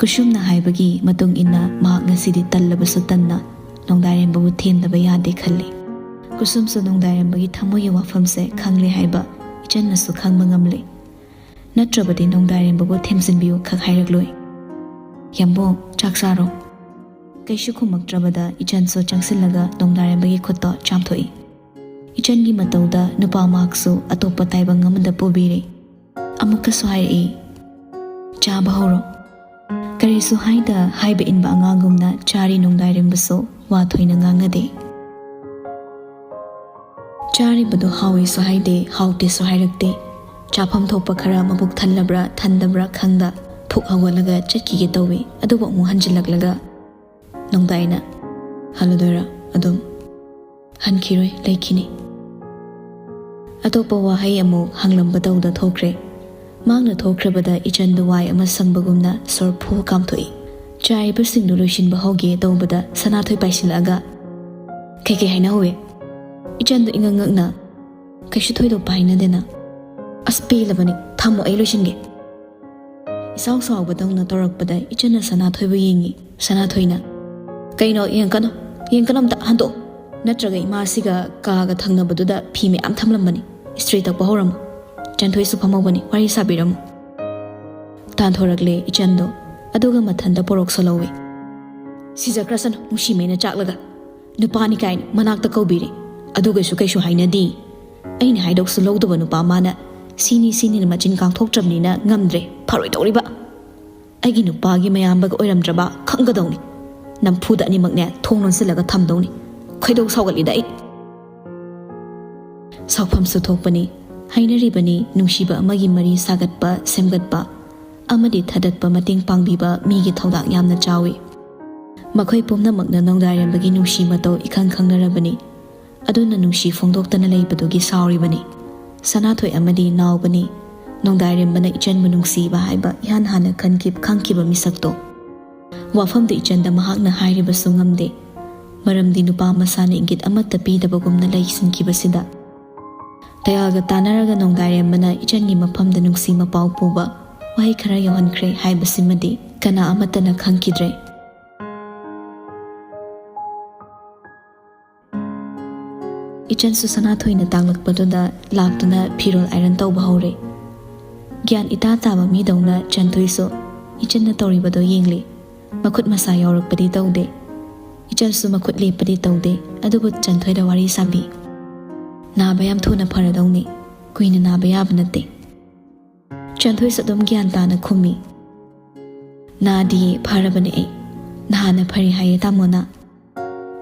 ꯀꯨꯁꯨꯝꯅ ꯍꯥꯏꯕꯒꯤ ꯃꯇꯨꯡ ꯏꯟꯅ ꯃꯍꯥꯛ ꯉꯁꯤꯗꯤ ꯇꯜꯂꯕꯁꯨ ꯇꯟꯅ ꯅꯣꯡꯗꯥꯏꯔꯦꯝꯕꯕꯨ ꯊꯦꯝꯗꯕ ꯌꯥꯗꯦ ꯈꯜꯂꯤ꯫ ꯀꯨꯁꯨꯝꯁꯨ ꯅꯣꯡꯗꯥꯏꯔꯦꯝꯕꯒꯤ ꯊꯃꯣꯏꯒꯤ ꯋꯥꯐꯝꯁꯦ ꯈꯪꯂꯦ ꯍꯥꯏꯕ ꯏꯆꯟꯅꯁꯨ ꯈꯪꯕ ꯉꯝꯂꯦ꯫ ꯅꯠꯇ꯭ꯔꯕꯗꯤ ꯅꯣꯡꯗꯥꯏꯔꯦꯝꯕꯕꯨ ꯊꯦꯝꯖꯤꯟꯕꯤꯌꯨ ꯈꯛ ꯍꯥꯏꯔꯛꯂꯣꯏ꯫ "ꯌꯥꯝꯕꯨꯡ, ꯆꯥꯛ ꯆꯥꯔꯣ"꯫ ꯀꯩꯁꯨ ꯈꯨꯝꯃꯛꯇ꯭ꯔꯕꯗ ꯏꯆꯟꯁꯨ ꯆꯪꯁꯤꯜꯂꯒ ꯅꯣꯡꯗꯥꯏꯔꯦꯝꯕꯒꯤ ꯈꯨꯠꯇꯣ ꯆꯥꯝꯊꯣꯛꯏ꯫ ꯏꯆꯟꯒꯤ ꯃꯇꯧꯗ ꯅꯨꯄꯥ ꯃꯍꯥꯛꯁꯨ ꯑꯇꯣꯞꯄ ꯇꯥꯏꯕꯪ ꯑꯃꯗ ꯄꯨꯕꯤꯔꯦ꯫ ꯑꯃꯨꯛꯀꯁꯨ ꯍꯥꯏꯔꯛꯏ, "ꯆꯥꯕ ꯍꯧꯔꯣ"꯫ ꯀꯔꯤꯁꯨ ꯍꯥꯏꯗ ꯍꯥꯏꯕ ꯏꯟꯕ ꯑꯉꯥꯡꯒꯨꯝꯅ ꯆꯥꯔꯤ ꯅꯣꯡꯗꯥꯏꯔꯦꯝꯕꯁꯨ ꯋꯥ ꯊꯣꯏꯅ ꯉꯥꯡꯅꯗꯦ꯫ ꯆꯥꯔꯤꯕꯗꯨ ꯍꯥꯎꯏꯁꯨ ꯍꯥꯏꯗꯦ, ꯍꯥꯎꯇꯦꯁꯨ ꯍꯥꯏꯔꯛꯇꯦ꯫ ꯆꯥꯐꯝ ꯊꯣꯛꯄ ꯈꯔ ꯃꯕꯨꯛ ꯊꯜꯂꯕ꯭ꯔꯥ ꯊꯟꯗꯕ꯭ꯔꯥ ꯈꯪꯗ ꯊꯣꯛ ꯍꯧꯒꯠꯂꯒ ꯆꯠꯈꯤꯒꯦ ꯇꯧꯏ꯫ ꯑꯗꯨꯕꯨ ꯑꯃꯨꯛ ꯍꯟꯖꯤꯜꯂꯛꯂꯒ ꯅꯣꯡꯗꯥꯏꯅ, "ꯍꯜꯂꯗꯣꯏꯔꯥ ꯑꯗꯨꯝ?" "ꯍꯟꯈꯤꯔꯣꯏ, ꯂꯩꯈꯤꯅꯤ"꯫ ꯑꯇꯣꯞꯄ ꯋꯥꯍꯩ ꯑꯃꯨꯛ ꯍꯪꯂꯝꯕ ꯇꯧꯗ ꯊꯣꯛꯈ꯭ꯔꯦ꯫ ꯃꯍꯥꯛꯅ ꯊꯣꯛꯈ꯭ꯔꯕꯗ ꯏꯆꯟꯗꯨ ꯋꯥꯏ ꯑꯃ ꯁꯪꯕꯒꯨꯝꯅ ꯁꯣꯔ ꯐꯨ ꯀꯥꯝꯊꯣꯛꯏ꯫ ꯆꯥꯏꯕꯁꯤꯡꯗꯨ ꯂꯣꯏꯁꯤꯟꯕ ꯍꯧꯒꯦ ꯇꯧꯕꯗ ꯁꯅꯥꯊꯣꯏ ꯄꯥꯏꯁꯤꯜꯂꯛꯑꯒ, "ꯀꯩꯀꯩ ꯍꯥꯏꯅꯍꯧꯋꯦ?" ꯏꯆꯟꯗꯨ ꯏꯉꯛ ꯉꯛꯅ, "ꯀꯩꯁꯨ ꯊꯣꯏꯗꯣꯛꯄ ꯍꯥꯏꯅꯗꯦꯅ"꯫ "ꯑꯁ, ꯄꯦꯜꯂꯕꯅꯤ, ꯊꯝꯃꯣ, ꯑꯩ ꯂꯣꯏꯁꯤꯟꯒꯦ"꯫ ꯏꯆꯥꯎ ꯆꯥꯎꯕꯗꯧꯅ ꯇꯧꯔꯛꯄꯗ ꯏꯆꯟꯅ ꯁꯅꯥꯊꯣꯏꯕꯨ ꯌꯦꯡꯉꯤ꯫ ꯁꯅꯥꯊꯣꯏꯅ, "ꯀꯩꯅꯣ? ꯌꯦꯡꯀꯅꯨ, ꯌꯦꯡꯀꯅꯨ, ꯑꯝꯇ ꯍꯟꯗꯣꯛꯑꯣ꯫ ꯅꯠꯇ꯭ꯔꯒ ꯏꯃꯥꯁꯤꯒ ꯀꯥꯒ ꯊꯪꯅꯕꯗꯨꯗ ꯐꯤ ꯃꯌꯥꯝ ꯊꯝꯂꯝꯕꯅꯤ, ꯏꯁꯇ꯭ꯔꯤ ꯇꯛꯄ ꯍꯧꯔꯝꯃꯨ꯫ ꯆꯟꯊꯣꯏꯁꯨ ꯐꯝꯍꯧꯕꯅꯤ, ꯋꯥꯔꯤ ꯁꯥꯕꯤꯔꯝꯃꯨ"꯫ ꯇꯥꯟꯊꯣꯔꯛꯂꯦ ꯏꯆꯟꯗꯣ, ꯑꯗꯨꯒ ꯃꯊꯟꯇ ꯄꯣꯔꯣꯛ ꯁꯣꯜꯍꯧꯋꯤ꯫ "ꯁꯤꯖꯈ꯭ꯔꯁꯅꯨ, ꯅꯨꯡꯁꯤꯃꯩꯅ ꯆꯥꯛꯂꯒ꯫ ꯅꯨꯄꯥꯅꯤ ꯀꯥꯏꯅ ꯃꯅꯥꯛꯇ ꯀꯧꯕꯤꯔꯦ, ꯑꯗꯨꯒꯁꯨ ꯀꯩꯁꯨ ꯍꯥꯏꯅꯗꯦ꯫ ꯑꯩꯅ ꯍꯥꯏꯗꯣꯛꯁꯨ ꯂꯧꯗꯕ ꯅꯨꯄꯥ ꯃꯥꯅ ꯁꯤꯅꯤ ꯁꯤꯅꯤꯅ ꯃꯆꯤꯟ ꯀꯥꯡꯊꯣꯛꯇ꯭ꯔꯕꯅꯤꯅ ꯉꯝꯗ꯭ꯔꯦ, ꯐꯔꯣꯏꯗꯧꯔꯤꯕ꯫ ꯑꯩꯒꯤ ꯅꯨꯄꯥꯒꯤ ꯃꯌꯥꯝꯕꯒ ꯑꯣꯏꯔꯝꯗ꯭ꯔꯕ ꯈꯪꯒꯗꯧꯅꯤ꯫ ꯅꯝꯐꯨꯗ ꯑꯅꯤꯃꯛꯅꯦ ꯊꯣꯡ ꯂꯣꯟꯁꯤꯜꯂꯒ ꯊꯝꯗꯧꯅꯤ꯫ ꯈꯣꯏꯗꯧ ꯁꯥꯎꯒꯠꯂꯤꯗ ꯑꯩ"꯫ ꯁꯥꯎꯐꯝꯁꯨ ꯊꯣꯛꯄꯅꯤ꯫ ꯍꯥꯏꯅꯔꯤꯕꯅꯤ, ꯅꯨꯡꯁꯤꯕ ꯑꯃꯒꯤ ꯃꯔꯤ ꯁꯥꯒꯠꯄ, ꯁꯦꯝꯒꯠꯄ ꯑꯃꯗꯤ ꯊꯥꯗꯠꯄ, ꯃꯇꯦꯡ ꯄꯥꯡꯕꯤꯕ ꯃꯤꯒꯤ ꯊꯧꯗꯥꯡ ꯌꯥꯝꯅ ꯆꯥꯎꯏ꯫ ꯃꯈꯣꯏ ꯄꯨꯝꯅꯃꯛꯅ ꯅꯣꯡꯗꯥꯏꯔꯦꯝꯕꯒꯤ ꯅꯨꯡꯁꯤ ꯃꯇꯧ ꯏꯈꯪ ꯈꯪꯅꯔꯕꯅꯤ꯫ ꯑꯗꯨꯅ ꯅꯨꯡꯁꯤ ꯐꯣꯡꯗꯣꯛꯇꯅ ꯂꯩꯕꯗꯨꯒꯤ ꯁꯥꯎꯔꯤꯕꯅꯤ꯫ ꯁꯅꯥꯊꯣꯏ ꯑꯃꯗꯤ ꯅꯥꯎꯕꯅꯤ꯫ ꯅꯣꯡꯗꯥꯏꯔꯦꯝꯕꯅ ꯏꯆꯟꯕꯨ ꯅꯨꯡꯁꯤꯕ ꯍꯥꯏꯕ ꯏꯍꯥꯟ ꯍꯥꯟꯅ ꯈꯟꯈꯤ-, ꯈꯪꯈꯤꯕ ꯃꯤꯁꯛꯇꯣ꯫ ꯋꯥꯐꯝꯗꯨ ꯏꯆꯟꯗ ꯃꯍꯥꯛꯅ ꯍꯥꯏꯔꯤꯕꯁꯨ ꯉꯝꯗꯦ꯫ ꯃꯔꯝꯗꯤ ꯅꯨꯄꯥ ꯃꯁꯥꯅ ꯏꯪꯒꯤꯠ ꯑꯃꯠꯇ ꯄꯤꯗꯕꯒꯨꯝꯅ ꯂꯩꯁꯤꯟꯈꯤꯕꯁꯤꯗ꯫ ꯇꯌꯥꯜꯒ ꯇꯥꯟꯅꯔꯒ ꯅꯣꯡꯗꯥꯏꯔꯦꯝꯕꯅ ꯏꯆꯟꯒꯤ ꯃꯐꯝꯗ ꯅꯨꯡꯁꯤ ꯃꯄꯥꯎ ꯄꯨꯕ ꯋꯥꯍꯩ ꯈꯔ ꯌꯧꯍꯟꯈ꯭ꯔꯦ ꯍꯥꯏꯕꯁꯤꯃꯗꯤ ꯀꯅꯥ ꯑꯃꯠꯇꯅ ꯈꯪꯈꯤꯗ꯭ꯔꯦ꯫ ꯏꯆꯟꯁꯨ ꯁꯅꯥꯊꯣꯏꯅ ꯇꯥꯛꯂꯛꯄꯗꯨꯗ ꯂꯥꯛꯇꯨꯅ ꯐꯤꯔꯣꯜ ꯑꯥꯏꯔꯟ ꯇꯧꯕ ꯍꯧꯔꯦ꯫ ꯒ꯭ꯌꯥꯟ ꯏꯇꯥ ꯇꯥꯕ ꯃꯤꯗꯧꯅ ꯆꯟꯊꯣꯏꯁꯨ ꯏꯆꯟꯅ ꯇꯧꯔꯤꯕꯗꯣ ꯌꯦꯡꯂꯤ꯫ ꯃꯈꯨꯠ ꯃꯁꯥ ꯌꯥꯎꯔꯛꯄꯗꯤ ꯇꯧꯗꯦ꯫ ꯏꯆꯟꯁꯨ ꯃꯈꯨꯠ ꯂꯦꯞꯄꯗꯤ ꯇꯧꯗꯦ, ꯑꯗꯨꯕꯨ ꯆꯟꯊꯣꯏꯗ ꯋꯥꯔꯤ ꯁꯥꯕꯤ꯫ "ꯅꯥꯕ ꯌꯥꯝ ꯊꯨꯅ ꯐꯔꯗꯧꯅꯤ, ꯀꯨꯏꯅ ꯅꯥꯕ ꯌꯥꯕ ꯅꯠꯇꯦ"꯫ ꯆꯟꯊꯣꯏꯁꯨ ꯑꯗꯨꯝ ꯒ꯭ꯌꯥꯟ ꯇꯥꯅ ꯈꯨꯝꯃꯤ꯫ "ꯅꯥꯗꯤꯌꯦ, ꯐꯔꯕꯅꯦ ꯑꯩ꯫ ꯅꯍꯥꯟꯅ ꯐꯔꯦ ꯍꯥꯏꯌꯦ ꯇꯥꯃꯣꯅ"꯫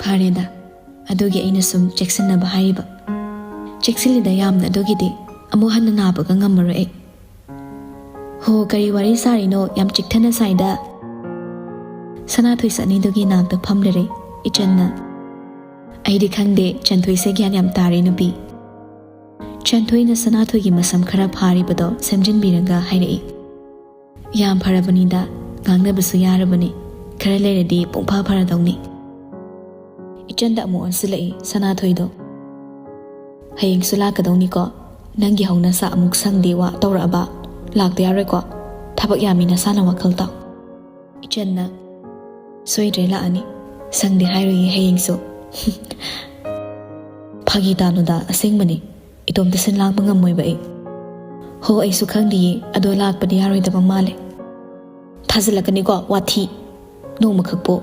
"ꯐꯔꯦꯗ, ꯑꯗꯨꯒꯤ ꯑꯩꯅ ꯁꯨꯝ ꯆꯦꯛꯁꯤꯟꯅꯕ ꯍꯥꯏꯔꯤꯕ"꯫ "ꯆꯦꯛꯁꯤꯜꯂꯤꯗ ꯌꯥꯝꯅ, ꯑꯗꯨꯒꯤꯗꯤ꯫ ꯑꯃꯨꯛ ꯍꯟꯅ ꯅꯥꯕꯒ ꯉꯝꯃꯔꯣꯏ ꯑꯩ"꯫ "ꯍꯣ, ꯀꯔꯤ ꯋꯥꯔꯤ ꯁꯥꯔꯤꯅꯣ? ꯌꯥꯝ ꯆꯤꯛꯊꯅ ꯁꯥꯏꯗ"꯫ ꯁꯅꯥꯊꯣꯏ ꯆꯅꯤꯗꯨꯒꯤ ꯅꯥꯛꯇ ꯐꯝꯂꯔꯦ ꯏꯆꯟꯅ꯫ "ꯑꯩꯗꯤ ꯈꯪꯗꯦ, ꯆꯟꯊꯣꯏꯁꯦ ꯒ꯭ꯌꯥꯟ ꯌꯥꯝ ꯇꯥꯔꯦ ꯅꯨꯄꯤ"꯫ ꯆꯟꯊꯣꯏꯅ ꯁꯅꯥꯊꯣꯏꯒꯤ ꯃꯁꯝ ꯈꯔ ꯐꯥꯔꯤꯕꯗꯣ ꯁꯦꯝꯖꯤꯟꯕꯤꯔꯒ ꯍꯥꯏꯔꯛꯏ꯫ "ꯌꯥꯝ ꯐꯔꯕꯅꯤꯗ, ꯉꯥꯡꯅꯕꯁꯨ ꯌꯥꯔꯕꯅꯤ꯫ ꯈꯔ ꯂꯩꯔꯗꯤ ꯄꯨꯡꯐꯥ ꯐꯔꯗꯧꯅꯤ"꯫ ꯏꯆꯟꯗ ꯑꯃꯨꯛ ꯑꯣꯟꯁꯤꯜꯂꯛꯏ ꯁꯅꯥꯊꯣꯏꯗꯣ꯫ "ꯍꯌꯦꯡꯁꯨ ꯂꯥꯛꯀꯗꯧꯅꯤꯀꯣ? ꯅꯪꯒꯤ ꯍꯧꯅꯁꯥ ꯑꯃꯨꯛ ꯁꯪꯗꯦ ꯋꯥ ꯇꯧꯔꯛꯑꯕ? ꯂꯥꯛꯇ ꯌꯥꯔꯣꯏꯀꯣ? ꯊꯕꯛ ꯌꯥꯝꯃꯤ ꯅꯁꯥꯅ ꯋꯥꯈꯜ ꯇꯥꯎ"꯫ ꯏꯆꯟꯅ, "ꯁꯣꯏꯗ꯭ꯔꯦ ꯂꯥꯛꯑꯅꯤ"꯫ "ꯁꯪꯗꯦ ꯍꯥꯏꯔꯣꯏꯌꯦ ꯍꯌꯦꯡꯁꯨ꯫" "ꯐꯥꯒꯤ ꯇꯥꯅꯨꯗ, ꯑꯁꯦꯡꯕꯅꯤ꯫ ꯏꯇꯣꯝꯇ ꯁꯤꯟ ꯂꯥꯡꯕ ꯉꯝꯃꯣꯏꯕ ꯑꯩ꯫" "ꯍꯣ, ꯑꯩꯁꯨ ꯈꯪꯗꯤꯌꯦ, ꯑꯗꯣ ꯂꯥꯛꯄꯗꯤ ꯌꯥꯔꯣꯏꯗꯕ ꯃꯥꯜꯂꯦ꯫" "ꯊꯥꯖꯤꯜꯂꯛꯀꯅꯤꯀꯣ, ꯋꯥꯊꯤ꯫ ꯅꯣꯡꯃꯈꯛꯄꯨ꯫"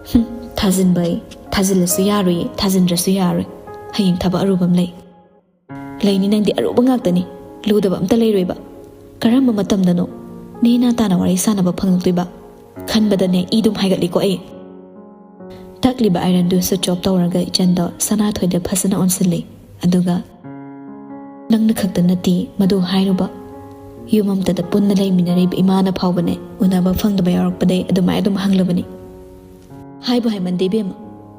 "ꯍꯨꯝ, ꯊꯥꯖꯤꯟꯕ ꯑꯩ꯫ ꯊꯥꯖꯤꯜꯂꯁꯨ ꯌꯥꯔꯣꯏꯌꯦ, ꯊꯥꯖꯤꯟꯗ꯭ꯔꯁꯨ ꯌꯥꯔꯣꯏ꯫ ꯍꯌꯦꯡ ꯊꯕꯛ ꯑꯔꯨꯕ ꯑꯃ ꯂꯩ꯫" "ꯂꯩꯅꯤ, ꯅꯪꯗꯤ ꯑꯔꯨꯕ ꯉꯥꯛꯇꯅꯤ꯫ ꯂꯨꯗꯕ ꯑꯝꯇ ꯂꯩꯔꯣꯏꯕ꯫ ꯀꯔꯝꯕ ꯃꯇꯝꯗꯅꯣ ꯅꯦꯅꯥ ꯇꯥꯅ ꯋꯥꯔꯤ ꯁꯥꯟꯅꯕ ꯐꯪꯉꯛꯇꯣꯏꯕ? ꯈꯟꯕꯗꯅꯦ ꯏ ꯑꯗꯨꯝ ꯍꯥꯏꯒꯠꯂꯤꯀꯣ ꯑꯩ꯫" ꯇꯛꯂꯤꯕ ꯑꯥꯏꯔꯟꯗꯨ ꯁ꯭ꯋꯤꯆ ꯑꯣꯐ ꯇꯧꯔꯒ ꯏꯆꯟꯗꯣ ꯁꯅꯥꯊꯣꯏꯗ ꯐꯖꯅ ꯑꯣꯟꯁꯤꯜꯂꯤ꯫ ꯑꯗꯨꯒ, "ꯅꯪꯅ ꯈꯛꯇ ꯅꯠꯇꯦ ꯃꯗꯨ ꯍꯥꯏꯔꯨꯕ꯫ ꯌꯨꯝ ꯑꯃꯠꯇꯗ ꯄꯨꯟꯅ ꯂꯩꯃꯤꯟꯅꯔꯤꯕ ꯏꯃꯥꯅ ꯐꯥꯎꯕꯅꯦ ꯎꯅꯕ ꯐꯪꯗꯕ ꯌꯥꯎꯔꯛꯄꯗꯩ ꯑꯗꯨꯃꯥꯏ ꯑꯗꯨꯝ ꯍꯪꯂꯕꯅꯤ꯫" "ꯍꯥꯏꯕꯨ ꯍꯥꯏꯃꯟꯗꯦ ꯏꯕꯦꯝꯃ,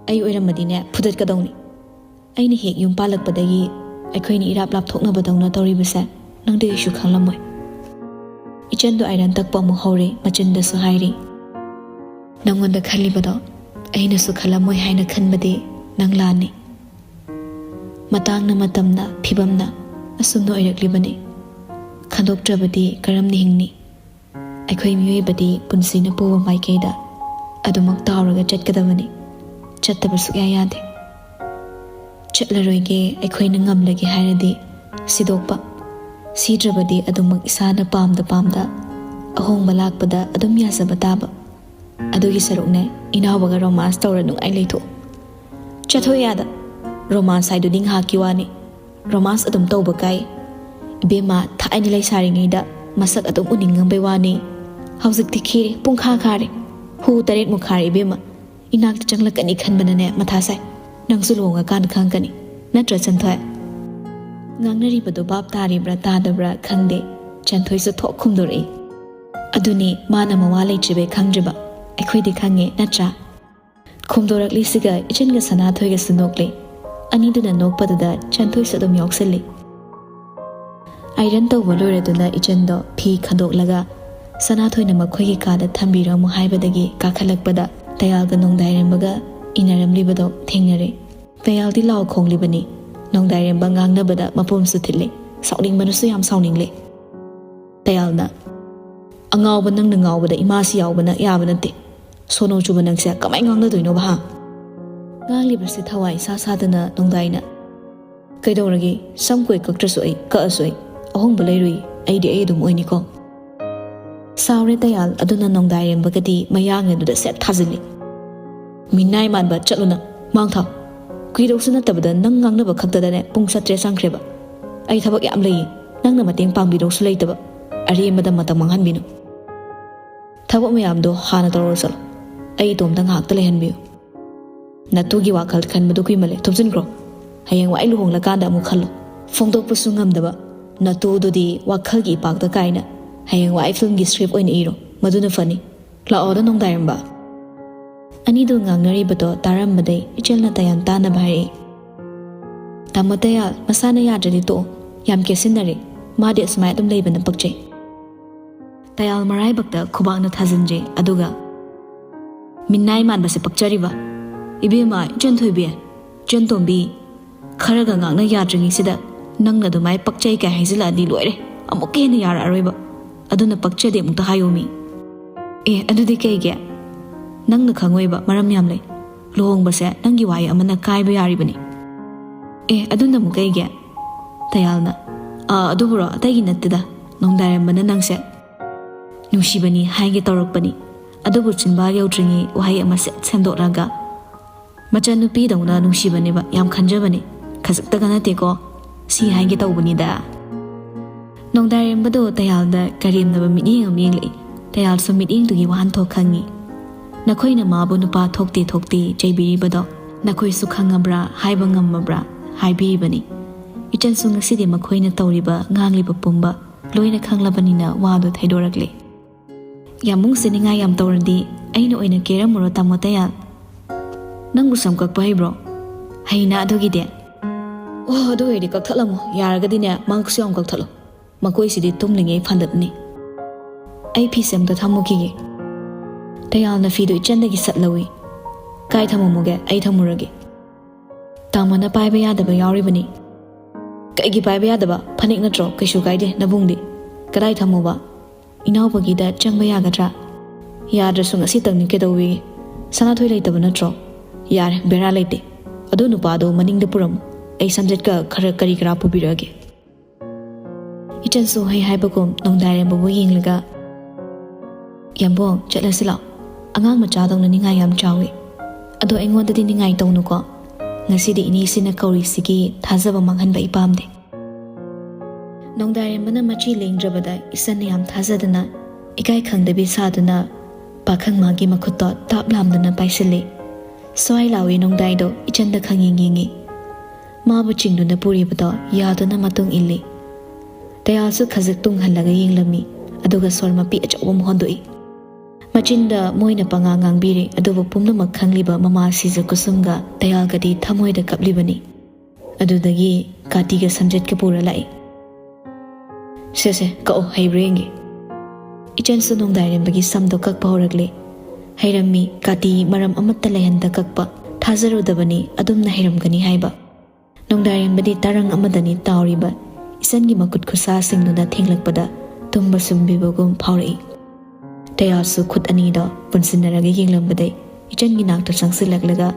ꯑꯩ ꯑꯣꯏꯔꯝꯃꯗꯤꯅꯦ ꯐꯨꯗꯠꯀꯗꯧꯅꯤ꯫ ꯑꯩꯅ ꯍꯦꯛ ꯌꯨꯝ ꯄꯥꯜꯂꯛꯄꯗꯒꯤ ꯑꯩꯈꯣꯏꯅ ꯏꯔꯥꯞ ꯂꯥꯞꯊꯣꯛꯅꯕꯗꯧꯅ ꯇꯧꯔꯤꯕꯁꯦ ꯅꯪꯗꯤ ꯀꯩꯁꯨ ꯈꯪꯂꯝꯃꯣꯏ꯫" ꯏꯆꯟꯗꯣ ꯑꯥꯏꯔꯟ ꯇꯛꯄ ꯑꯃꯨꯛ ꯍꯧꯔꯦ, ꯃꯆꯤꯟꯗꯁꯨ ꯍꯥꯏꯔꯤ, "ꯅꯪꯉꯣꯟꯗ ꯈꯜꯂꯤꯕꯗꯣ ꯑꯩꯅꯁꯨ ꯈꯜꯂꯝꯃꯣꯏ ꯍꯥꯏꯅ ꯈꯟꯕꯗꯤ ꯅꯪ ꯂꯥꯟꯅꯤ꯫ ꯃꯇꯥꯡꯅ, ꯃꯇꯝꯅ, ꯐꯤꯕꯝꯅ ꯑꯁꯨꯝꯅ ꯑꯣꯏꯔꯛꯂꯤꯕꯅꯤ꯫ ꯈꯟꯗꯣꯛꯇ꯭ꯔꯕꯗꯤ ꯀꯔꯝꯅ ꯍꯤꯡꯅꯤ? ꯑꯩꯈꯣꯏ ꯃꯤꯑꯣꯏꯕꯗꯤ ꯄꯨꯟꯁꯤꯅ ꯄꯨꯕ ꯃꯥꯏꯀꯩꯗ ꯑꯗꯨꯃꯛ ꯇꯥꯎꯔꯒ ꯆꯠꯀꯗꯕꯅꯤ꯫ ꯆꯠꯇꯕ ꯁꯨꯛꯌꯥ ꯌꯥꯗꯦ꯫ ꯆꯠꯂꯔꯣꯏꯒꯦ, ꯑꯩꯈꯣꯏꯅ ꯉꯝꯂꯒꯦ ꯍꯥꯏꯔꯗꯤ ꯁꯤꯗꯣꯛꯄ, ꯁꯤꯗ꯭ꯔꯕꯗꯤ ꯑꯗꯨꯃꯛ ꯏꯁꯥꯅ ꯄꯥꯝꯗ ꯄꯥꯝꯗ ꯑꯍꯣꯡꯕ ꯂꯥꯛꯄꯗ ꯑꯗꯨꯝ ꯌꯥꯖꯕ ꯇꯥꯕ꯫ ꯑꯗꯨꯒꯤ ꯁꯔꯨꯛꯅꯦ ꯏꯅꯥꯎꯕꯒ ꯔꯣꯃꯥꯟꯁ ꯇꯧꯔ ꯅꯨꯡꯉꯥꯏ ꯂꯩꯊꯣꯛꯎ꯫" "ꯆꯠꯊꯣꯛ ꯌꯥꯗ꯫ ꯔꯣꯃꯥꯟꯁ ꯍꯥꯏꯗꯨꯗꯤ ꯉꯥꯏꯍꯥꯛꯀꯤ ꯋꯥꯅꯤ꯫ ꯔꯣꯃꯥꯟꯁ ꯑꯗꯨꯝ ꯇꯧꯕ ꯀꯥꯏ꯫ ꯏꯕꯦꯝꯃ, ꯊꯥꯏꯅ ꯂꯩꯁꯥꯔꯤꯉꯩꯗ ꯃꯁꯛ ꯑꯗꯨꯝ ꯎꯅꯤꯡꯉꯝꯕꯩ ꯋꯥꯅꯤ꯫ ꯍꯧꯖꯤꯛꯇꯤ ꯈꯤꯔꯦ, ꯄꯨꯡꯈꯥ ꯈꯥꯔꯦ꯫ ꯍꯨ ꯇꯔꯦꯠꯃꯨꯛ ꯈꯥꯔꯦ ꯏꯕꯦꯝꯃ꯫ ꯏꯅꯥꯛꯇ ꯆꯪꯂꯛꯀꯅꯤ ꯈꯟꯕꯅꯅꯦ ꯃꯊꯥ ꯁꯥꯏ꯫ ꯅꯪꯁꯨ ꯂꯨꯍꯣꯡꯉꯀꯥꯟꯗ ꯈꯪꯉꯛꯀꯅꯤ꯫ ꯅꯠꯇ꯭ꯔ, ꯆꯟꯊꯣꯏ?" ꯉꯥꯡꯅꯔꯤꯕꯗꯣ ꯚꯥꯞ ꯇꯥꯔꯤꯕ꯭ꯔꯥ ꯇꯥꯗꯕ꯭ꯔꯥ ꯈꯪꯗꯦ, ꯆꯟꯊꯣꯏꯁꯨ ꯊꯣꯛ ꯈꯨꯝꯗꯣꯔꯛꯏ꯫ "ꯑꯗꯨꯅꯦ, ꯃꯥꯅ ꯃꯋꯥ ꯂꯩꯇ꯭ꯔꯤꯕꯩ ꯈꯪꯗ꯭ꯔꯤꯕ꯫ ꯑꯩꯈꯣꯏꯗꯤ ꯈꯪꯉꯦ, ꯅꯠꯇ꯭ꯔꯥ?" ꯈꯨꯝꯗꯣꯔꯛꯂꯤꯁꯤꯒ ꯏꯆꯟꯒ ꯁꯅꯥꯊꯣꯏꯒꯁꯨ ꯅꯣꯛꯂꯦ꯫ ꯑꯅꯤꯗꯨꯅ ꯅꯣꯛꯄꯗꯨꯗ ꯆꯟꯊꯣꯏꯁꯨ ꯑꯗꯨꯝ ꯌꯥꯎꯁꯜꯂꯤ꯫ ꯑꯥꯏꯔꯟ ꯇꯧꯕ ꯂꯣꯏꯔꯗꯨꯅ ꯏꯆꯟꯗꯣ ꯐꯤ ꯈꯟꯗꯣꯛꯂꯒ ꯁꯅꯥꯊꯣꯏꯅ ꯃꯈꯣꯏꯒꯤ ꯀꯥꯗ ꯊꯝꯕꯤꯔꯝꯃꯨ ꯍꯥꯏꯕꯗꯒꯤ ꯀꯥꯈꯠꯂꯛꯄꯗ ꯇꯌꯥꯜꯒ ꯅꯣꯡꯗꯥꯏꯔꯦꯝꯕꯒ ꯏꯟꯅꯔꯝꯂꯤꯕꯗꯣ ꯊꯦꯡꯅꯔꯦ꯫ ꯇꯌꯥꯜꯗꯤ ꯂꯥꯎ ꯈꯣꯡꯂꯤꯕꯅꯤ꯫ ꯅꯣꯡꯗꯥꯏꯔꯦꯝꯕ ꯉꯥꯡꯅꯕꯗ ꯃꯄꯨꯝꯁꯨ ꯊꯤꯠꯂꯦ꯫ ꯁꯥꯎꯅꯤꯡꯕꯅꯁꯨ ꯌꯥꯝ ꯁꯥꯎꯅꯤꯡꯂꯦ꯫ ꯇꯌꯥꯜꯅ, "ꯑꯉꯥꯎꯕ ꯅꯪꯅ ꯉꯥꯎꯕꯗ ꯏꯃꯥꯁꯤ ꯌꯥꯎꯕꯅ ꯌꯥꯕ ꯅꯠꯇꯦ꯫ ꯁꯣꯅꯣ ꯆꯨꯕ ꯅꯪꯁꯦ ꯀꯃꯥꯏ ꯉꯥꯡꯅꯗꯣꯏꯅꯣꯕ, ꯍꯥ? ꯉꯥꯡꯂꯤꯕꯁꯦ ꯊꯋꯥꯏ ꯏꯁꯥ ꯁꯥꯗꯅ ꯅꯣꯡꯗꯥꯏꯅ, "ꯀꯩꯗꯧꯔꯒꯦ? ꯁꯝ ꯀꯣꯏ ꯀꯛꯇ꯭ꯔꯁꯨ ꯑꯩ, ꯀꯛꯑꯁꯨ ꯑꯩ, ꯑꯍꯣꯡꯕ ꯂꯩꯔꯨꯏ, ꯑꯩꯗꯤ ꯑꯩ ꯑꯗꯨꯝ ꯑꯣꯏꯅꯤꯀꯣ"꯫ ꯁꯥꯎꯔꯦ ꯇꯌꯥꯜ ꯑꯗꯨꯅ ꯅꯣꯡꯗꯥꯏꯔꯦꯝꯕꯒꯗꯤ ꯃꯌꯥꯡ ꯑꯗꯨꯗ ꯁꯦꯠ ꯊꯥꯖꯤꯜꯂꯤ꯫ "ꯃꯤꯅꯥꯏ ꯃꯥꯟꯕ, ꯆꯠꯂꯨ ꯅꯪ, ꯃꯥꯡ ꯊꯥꯎ꯫ ꯀꯨꯏꯗꯧꯁꯨ ꯅꯠꯇꯕꯗ ꯅꯪ ꯉꯥꯡꯅꯕ ꯈꯛꯇꯗꯅꯦ ꯄꯨꯡ ꯆꯠꯇ꯭ꯔꯦ ꯆꯪꯈ꯭ꯔꯦꯕ꯫ ꯑꯩ ꯊꯕꯛ ꯌꯥꯝ ꯂꯩꯌꯦ, ꯅꯪꯅ ꯃꯇꯦꯡ ꯄꯥꯡꯕꯤꯗꯧꯁꯨ ꯂꯩꯇꯕ꯫ ꯑꯔꯦꯝꯕꯗ ꯃꯇꯝ ꯃꯥꯡꯍꯟꯕꯤꯅꯨ꯫ ꯊꯕꯛ ꯃꯌꯥꯝꯗꯣ ꯍꯥꯟꯅ ꯇꯧꯔꯣ ꯆꯠꯂꯣ꯫ ꯑꯩ ꯏꯇꯣꯝꯇ ꯉꯥꯏꯍꯥꯛꯇ ꯂꯩꯍꯟꯕꯤꯌꯨ꯫ ꯅꯇꯨꯒꯤ ꯋꯥꯈꯜ ꯈꯟꯕꯗꯣ ꯀꯨꯏꯃꯜꯂꯦ, ꯊꯨꯞꯆꯤꯟꯈ꯭ꯔꯣ꯫ ꯍꯌꯦꯡꯋꯥꯏ ꯂꯨꯍꯣꯡꯂꯀꯥꯟꯗ ꯑꯃꯨꯛ ꯈꯜꯂꯣ"꯫ ꯐꯣꯡꯗꯣꯛꯄꯁꯨ ꯉꯝꯗꯕ ꯅꯇꯨꯗꯨꯗꯤ ꯋꯥꯈꯜꯒꯤ ꯏꯄꯥꯛꯇ ꯀꯥꯏꯅ, "ꯍꯌꯦꯡꯋꯥꯏ ꯐꯤꯂꯝꯒꯤ ꯁ꯭ꯀ꯭ꯔꯤꯞ ꯑꯣꯏꯅ ꯏꯔꯣ, ꯃꯗꯨꯅ ꯐꯅꯤ꯫ ꯂꯥꯛꯑꯣꯗ ꯅꯣꯡꯗꯥꯏꯔꯝꯕ"꯫ ꯑꯅꯤꯗꯨ ꯉꯥꯡꯅꯔꯤꯕꯗꯣ ꯇꯥꯔꯝꯕꯗꯩ ꯏꯆꯦꯜꯅ ꯇꯌꯥꯜ ꯇꯥꯅꯕ ꯍꯥꯏꯔꯛꯏ꯫ "ꯇꯥꯃꯣ ꯇꯌꯥꯜ, ꯃꯁꯥꯅ ꯌꯥꯗ꯭ꯔꯗꯤ ꯇꯣꯛꯑꯣ꯫ ꯌꯥꯝ ꯀꯦꯠꯁꯤꯟꯅꯔꯦ꯫ ꯃꯥꯗꯤ ꯑꯁꯨꯃꯥꯏ ꯑꯗꯨꯝ ꯂꯩꯕꯅ ꯄꯛꯆꯩ"꯫ ꯇꯌꯥꯜ ꯃꯔꯥꯏꯕꯛꯇ ꯈꯨꯕꯥꯛꯅ ꯊꯥꯖꯤꯟꯗ꯭ꯔꯦ, ꯑꯗꯨꯒ, "ꯃꯤꯅꯥꯏ ꯃꯥꯟꯕꯁꯦ ꯄꯛꯆꯔꯤꯕ꯫ ꯏꯕꯦꯝꯃ, ꯏꯆꯟ ꯊꯣꯏꯕꯤ, ꯏꯆꯟ ꯇꯣꯝꯕꯤ, ꯈꯔꯒ ꯉꯥꯡꯅ ꯌꯥꯗ꯭ꯔꯤꯉꯩꯁꯤꯗ ꯅꯪꯅ ꯑꯗꯨꯃꯥꯏ ꯄꯛꯆꯩ ꯀꯥꯏ ꯍꯥꯏꯖꯤꯜꯂꯛꯑꯗꯤ ꯂꯣꯏꯔꯦ, ꯑꯃꯨꯛꯀ ꯍꯦꯟꯅ ꯌꯥꯔꯛꯑꯔꯣꯏꯕ꯫ ꯑꯗꯨꯅ ꯄꯛꯆꯗꯦ ꯑꯃꯨꯛꯇ ꯍꯥꯏꯌꯣꯃꯤ"꯫ "ꯑꯦ, ꯑꯗꯨꯗꯤ ꯀꯩꯒꯤ? ꯅꯪꯅ ꯈꯪꯉꯣꯏꯕ ꯃꯔꯝ ꯌꯥꯝ ꯂꯩ꯫ ꯂꯨꯍꯣꯡꯕꯁꯦ ꯅꯪꯒꯤ ꯋꯥꯍꯩ ꯑꯃꯅ ꯀꯥꯏꯕ ꯌꯥꯔꯤꯕꯅꯤ"꯫ "ꯑꯦ, ꯑꯗꯨꯅ ꯑꯃꯨꯛ ꯀꯩꯒꯤ?" ꯇꯌꯥꯜꯅ, "ꯑꯥ, ꯑꯗꯨꯕꯨꯔꯣ, ꯑꯇꯩꯒꯤ ꯅꯠꯇꯦꯗ, ꯅꯣꯡꯗꯥꯏꯔꯝꯕꯅ ꯅꯪꯁꯦ ꯅꯨꯡꯁꯤꯕꯅꯤ ꯍꯥꯏꯒꯦ ꯇꯧꯔꯛꯄꯅꯤ, ꯑꯗꯨꯕꯨ ꯆꯤꯟꯕꯥꯜ ꯌꯧꯗ꯭ꯔꯤꯉꯩ ꯋꯥꯍꯩ ꯑꯃ ꯁꯦꯠ ꯁꯦꯝꯗꯣꯛꯂꯒ, ꯃꯆꯟꯅꯨꯄꯤꯗꯧꯅ ꯅꯨꯡꯁꯤꯕꯅꯦꯕ, ꯌꯥꯝ ꯈꯟꯖꯕꯅꯦ, ꯈꯖꯤꯛꯇꯒ ꯅꯠꯇꯦꯀꯣ, ꯁꯤ ꯍꯥꯏꯒꯦ ꯇꯧꯕꯅꯤꯗ"꯫ ꯅꯣꯡꯗꯥꯏꯔꯦꯝꯕꯗꯣ ꯇꯌꯥꯜꯗ ꯀꯔꯦꯝꯅꯕ ꯃꯤꯠꯌꯦꯡ ꯑꯃ ꯌꯦꯡꯂꯛꯏ꯫ ꯇꯌꯥꯜꯁꯨ ꯃꯤꯠꯌꯦꯡꯗꯨꯒꯤ ꯋꯥꯍꯟꯊꯣꯛ ꯈꯪꯉꯤ꯫ "ꯅꯈꯣꯏꯅ ꯃꯥꯕꯨ ꯅꯨꯄꯥ ꯊꯣꯛꯇꯦ ꯊꯣꯛꯇꯦ ꯆꯩꯕꯤꯔꯤꯕꯗꯣ ꯅꯈꯣꯏꯁꯨ ꯈꯪꯉꯕ꯭ꯔꯥ, ꯍꯥꯏꯕ ꯉꯝꯃꯕ꯭ꯔꯥ?" ꯍꯥꯏꯕꯤꯔꯤꯕꯅꯤ꯫ ꯏꯆꯟꯁꯨ ꯉꯁꯤꯗꯤ ꯃꯈꯣꯏꯅ ꯇꯧꯔꯤꯕ ꯉꯥꯡꯂꯤꯕ ꯄꯨꯝꯕ ꯂꯣꯏꯅ ꯈꯪꯂꯕꯅꯤꯅ ꯋꯥꯗꯨ ꯊꯩꯗꯣꯔꯛꯂꯦ꯫ "ꯌꯥꯝ ꯃꯨꯛꯁꯤꯅꯤꯡꯉꯥꯏ ꯌꯥꯝ ꯇꯧꯔꯗꯤ ꯑꯩꯅ ꯑꯣꯏꯅ ꯀꯦꯔꯝꯃꯨꯔꯣ ꯇꯥꯃꯣ ꯇꯌꯥꯜ? ꯅꯪꯕꯨ ꯁꯝ ꯀꯛꯄ ꯍꯩꯕ꯭ꯔꯣ?" "ꯍꯩꯅ ꯑꯗꯨꯒꯤꯗꯤ"꯫ "ꯑꯣ, ꯑꯗꯨ ꯑꯣꯏꯔꯗꯤ ꯀꯛꯊꯠꯂꯝꯃꯣ, ꯌꯥꯔꯒꯗꯤꯅꯦ ꯃꯥꯡꯁꯨ ꯌꯥꯝ ꯀꯛꯊꯠꯂꯣ꯫ ꯃꯈꯣꯏꯁꯤꯗꯤ ꯇꯨꯝꯂꯤꯉꯩ ꯐꯥꯟꯗꯠꯅꯤ꯫ ꯑꯩ ꯐꯤꯁꯦ ꯑꯝꯇ ꯊꯝꯃꯨꯈꯤꯒꯦ"꯫ ꯇꯌꯥꯜꯅ ꯐꯤꯗꯨ ꯏꯆꯟꯗꯒꯤ ꯁꯠ ꯂꯧꯏ꯫ "ꯀꯥꯏ ꯊꯝꯃꯝꯃꯨꯒꯦ? ꯑꯩ ꯊꯝꯃꯨꯔꯒꯦ"꯫ "ꯇꯥꯃꯣꯅ ꯄꯥꯏꯕ ꯌꯥꯗꯕ ꯌꯥꯎꯔꯤꯕꯅꯤ"꯫ "ꯀꯩꯒꯤ ꯄꯥꯏꯕ ꯌꯥꯗꯕ? ꯐꯅꯦꯛ ꯅꯠꯇ꯭ꯔꯣ? ꯀꯩꯁꯨ ꯀꯥꯏꯗꯦ, ꯅꯕꯨꯡꯗꯤ"꯫ "ꯀꯗꯥꯏ ꯊꯝꯃꯨꯕ? ꯏꯅꯥꯎꯕꯒꯤꯗ ꯆꯪꯕ ꯌꯥꯒꯗ꯭ꯔꯥ?" ꯌꯥꯗ꯭ꯔꯁꯨ ꯉꯁꯤꯇꯪꯅꯤ ꯀꯩꯗꯧꯋꯦꯒꯦ? ꯁꯅꯥꯊꯣꯏ ꯂꯩꯇꯕ ꯅꯠꯇ꯭ꯔꯣ? ꯌꯥꯔꯦ, ꯕꯦꯔꯥ ꯂꯩꯇꯦ꯫ ꯑꯗꯨ ꯅꯨꯄꯥꯗꯣ ꯃꯅꯤꯡꯗ ꯄꯨꯔꯝꯃꯨ꯫ ꯑꯩ ꯁꯝꯖꯦꯠꯀ ꯈꯔ ꯀꯔꯤ ꯀꯔꯥ ꯄꯨꯕꯤꯔꯛꯑꯒꯦ꯫ ꯏꯆꯟꯁꯨ ꯍꯩ ꯍꯥꯏꯕꯒꯨꯝ ꯅꯣꯡꯗꯥꯏꯔꯦꯝꯕꯕꯨ ꯌꯦꯡꯂꯒ, "ꯌꯥꯝꯕꯣꯡ, ꯆꯠꯂꯁꯤ ꯂꯥꯛꯑꯣ꯫ ꯑꯉꯥꯡ ꯃꯆꯥꯗꯧꯅ ꯅꯤꯡꯉꯥꯏ ꯌꯥꯝ ꯆꯥꯎꯏ꯫ ꯑꯗꯣ ꯑꯩꯉꯣꯟꯗꯗꯤ ꯅꯤꯡꯉꯥꯏ ꯇꯧꯅꯨꯀꯣ꯫ ꯉꯁꯤꯗꯤ ꯏꯅꯦꯁꯤꯅ ꯀꯧꯔꯤꯁꯤꯒꯤ ꯊꯥꯖꯕ ꯃꯥꯡꯍꯟꯕ ꯑꯩ ꯄꯥꯝꯗꯦ꯫" ꯅꯣꯡꯗꯥꯏꯔꯦꯝꯕꯅ ꯃꯆꯤ ꯂꯦꯡꯗ꯭ꯔꯕꯗ ꯏꯆꯟꯅ ꯌꯥꯝ ꯊꯥꯖꯗꯅ, ꯏꯀꯥꯏ ꯈꯪꯗꯕꯤ ꯁꯥꯗꯨꯅ ꯄꯥꯈꯪ ꯃꯥꯒꯤ ꯃꯈꯨꯠꯇꯣ ꯇꯥꯞ ꯂꯥꯝꯗꯅ ꯄꯥꯏꯁꯤꯜꯂꯤ꯫ ꯁ꯭ꯋꯥꯏ ꯂꯥꯎꯏ ꯅꯣꯡꯗꯥꯏꯗꯣ ꯏꯆꯟꯗ ꯈꯪꯌꯦꯡ ꯌꯦꯡꯉꯤ꯫ ꯃꯥꯕꯨ ꯆꯤꯡꯗꯨꯅ ꯄꯨꯔꯤꯕꯗꯣ ꯌꯥꯗꯨꯅ ꯃꯇꯨꯡ ꯏꯜꯂꯤ꯫ ꯇꯌꯥꯜꯁꯨ ꯈꯖꯤꯛ ꯇꯨꯡꯍꯜꯂꯒ ꯌꯦꯡꯂꯝꯃꯤ, ꯑꯗꯨꯒ ꯁꯣꯔ ꯃꯄꯤ ꯑꯆꯧꯕ ꯑꯃ ꯍꯣꯟꯗꯣꯛꯏ꯫ ꯃꯆꯤꯟꯗ ꯃꯣꯏꯅ ꯄꯉꯥꯡ ꯉꯥꯡꯕꯤꯔꯦ, ꯑꯗꯨꯕꯨ ꯄꯨꯝꯅꯃꯛ ꯈꯪꯂꯤꯕ ꯃꯃꯥ ꯁꯤꯖ ꯀꯨꯁꯨꯝꯒ ꯇꯌꯥꯜꯒꯗꯤ ꯊꯃꯣꯏꯗ ꯀꯞꯂꯤꯕꯅꯤ꯫ ꯑꯗꯨꯗꯒꯤ ꯀꯥꯇꯤꯒ ꯁꯝꯖꯦꯠꯀ ꯄꯨꯔ ꯂꯥꯛꯏ꯫ "ꯁꯦ ꯁꯦ, ꯀꯛꯑꯣ, ꯍꯩꯕ꯭ꯔꯥ ꯌꯦꯡꯒꯦ꯫" ꯏꯆꯟꯁꯨ ꯅꯣꯡꯗꯥꯏꯔꯦꯝꯕꯒꯤ ꯁꯝꯗꯣ ꯀꯛꯄ ꯍꯧꯔꯛꯂꯦ꯫ ꯍꯩꯔꯝꯃꯤ, ꯀꯥꯇꯤ ꯃꯔꯝ ꯑꯃꯠꯇ ꯂꯩꯍꯟꯗ ꯀꯛꯄ꯫ ꯊꯥꯖꯔꯨꯗꯕꯅꯤ ꯑꯗꯨꯝꯅ ꯍꯩꯔꯝꯒꯅꯤ ꯍꯥꯏꯕ꯫ ꯅꯣꯡꯗꯥꯏꯔꯦꯝꯕꯗꯤ ꯇꯔꯪ ꯑꯃꯗꯅꯤ ꯇꯥꯎꯔꯤꯕ꯫ ꯏꯆꯟꯒꯤ ꯃꯈꯨꯠ ꯈꯨꯠꯁꯥꯁꯤꯡꯗꯨꯅ ꯊꯦꯡꯂꯛꯄꯗ ꯇꯨꯝꯕ ꯁꯨꯝꯕꯤꯕꯒꯨꯝ ꯐꯥꯎꯔꯛꯏ꯫ ꯇꯌꯥꯜꯁꯨ ꯈꯨꯠ ꯑꯅꯤꯗꯣ ꯄꯨꯟꯁꯤꯟꯅꯔꯒ ꯌꯦꯡꯂꯝꯕꯗꯩ ꯏꯆꯟꯒꯤ ꯅꯥꯛꯇ ꯆꯪꯁꯤꯜꯂꯛꯂꯒ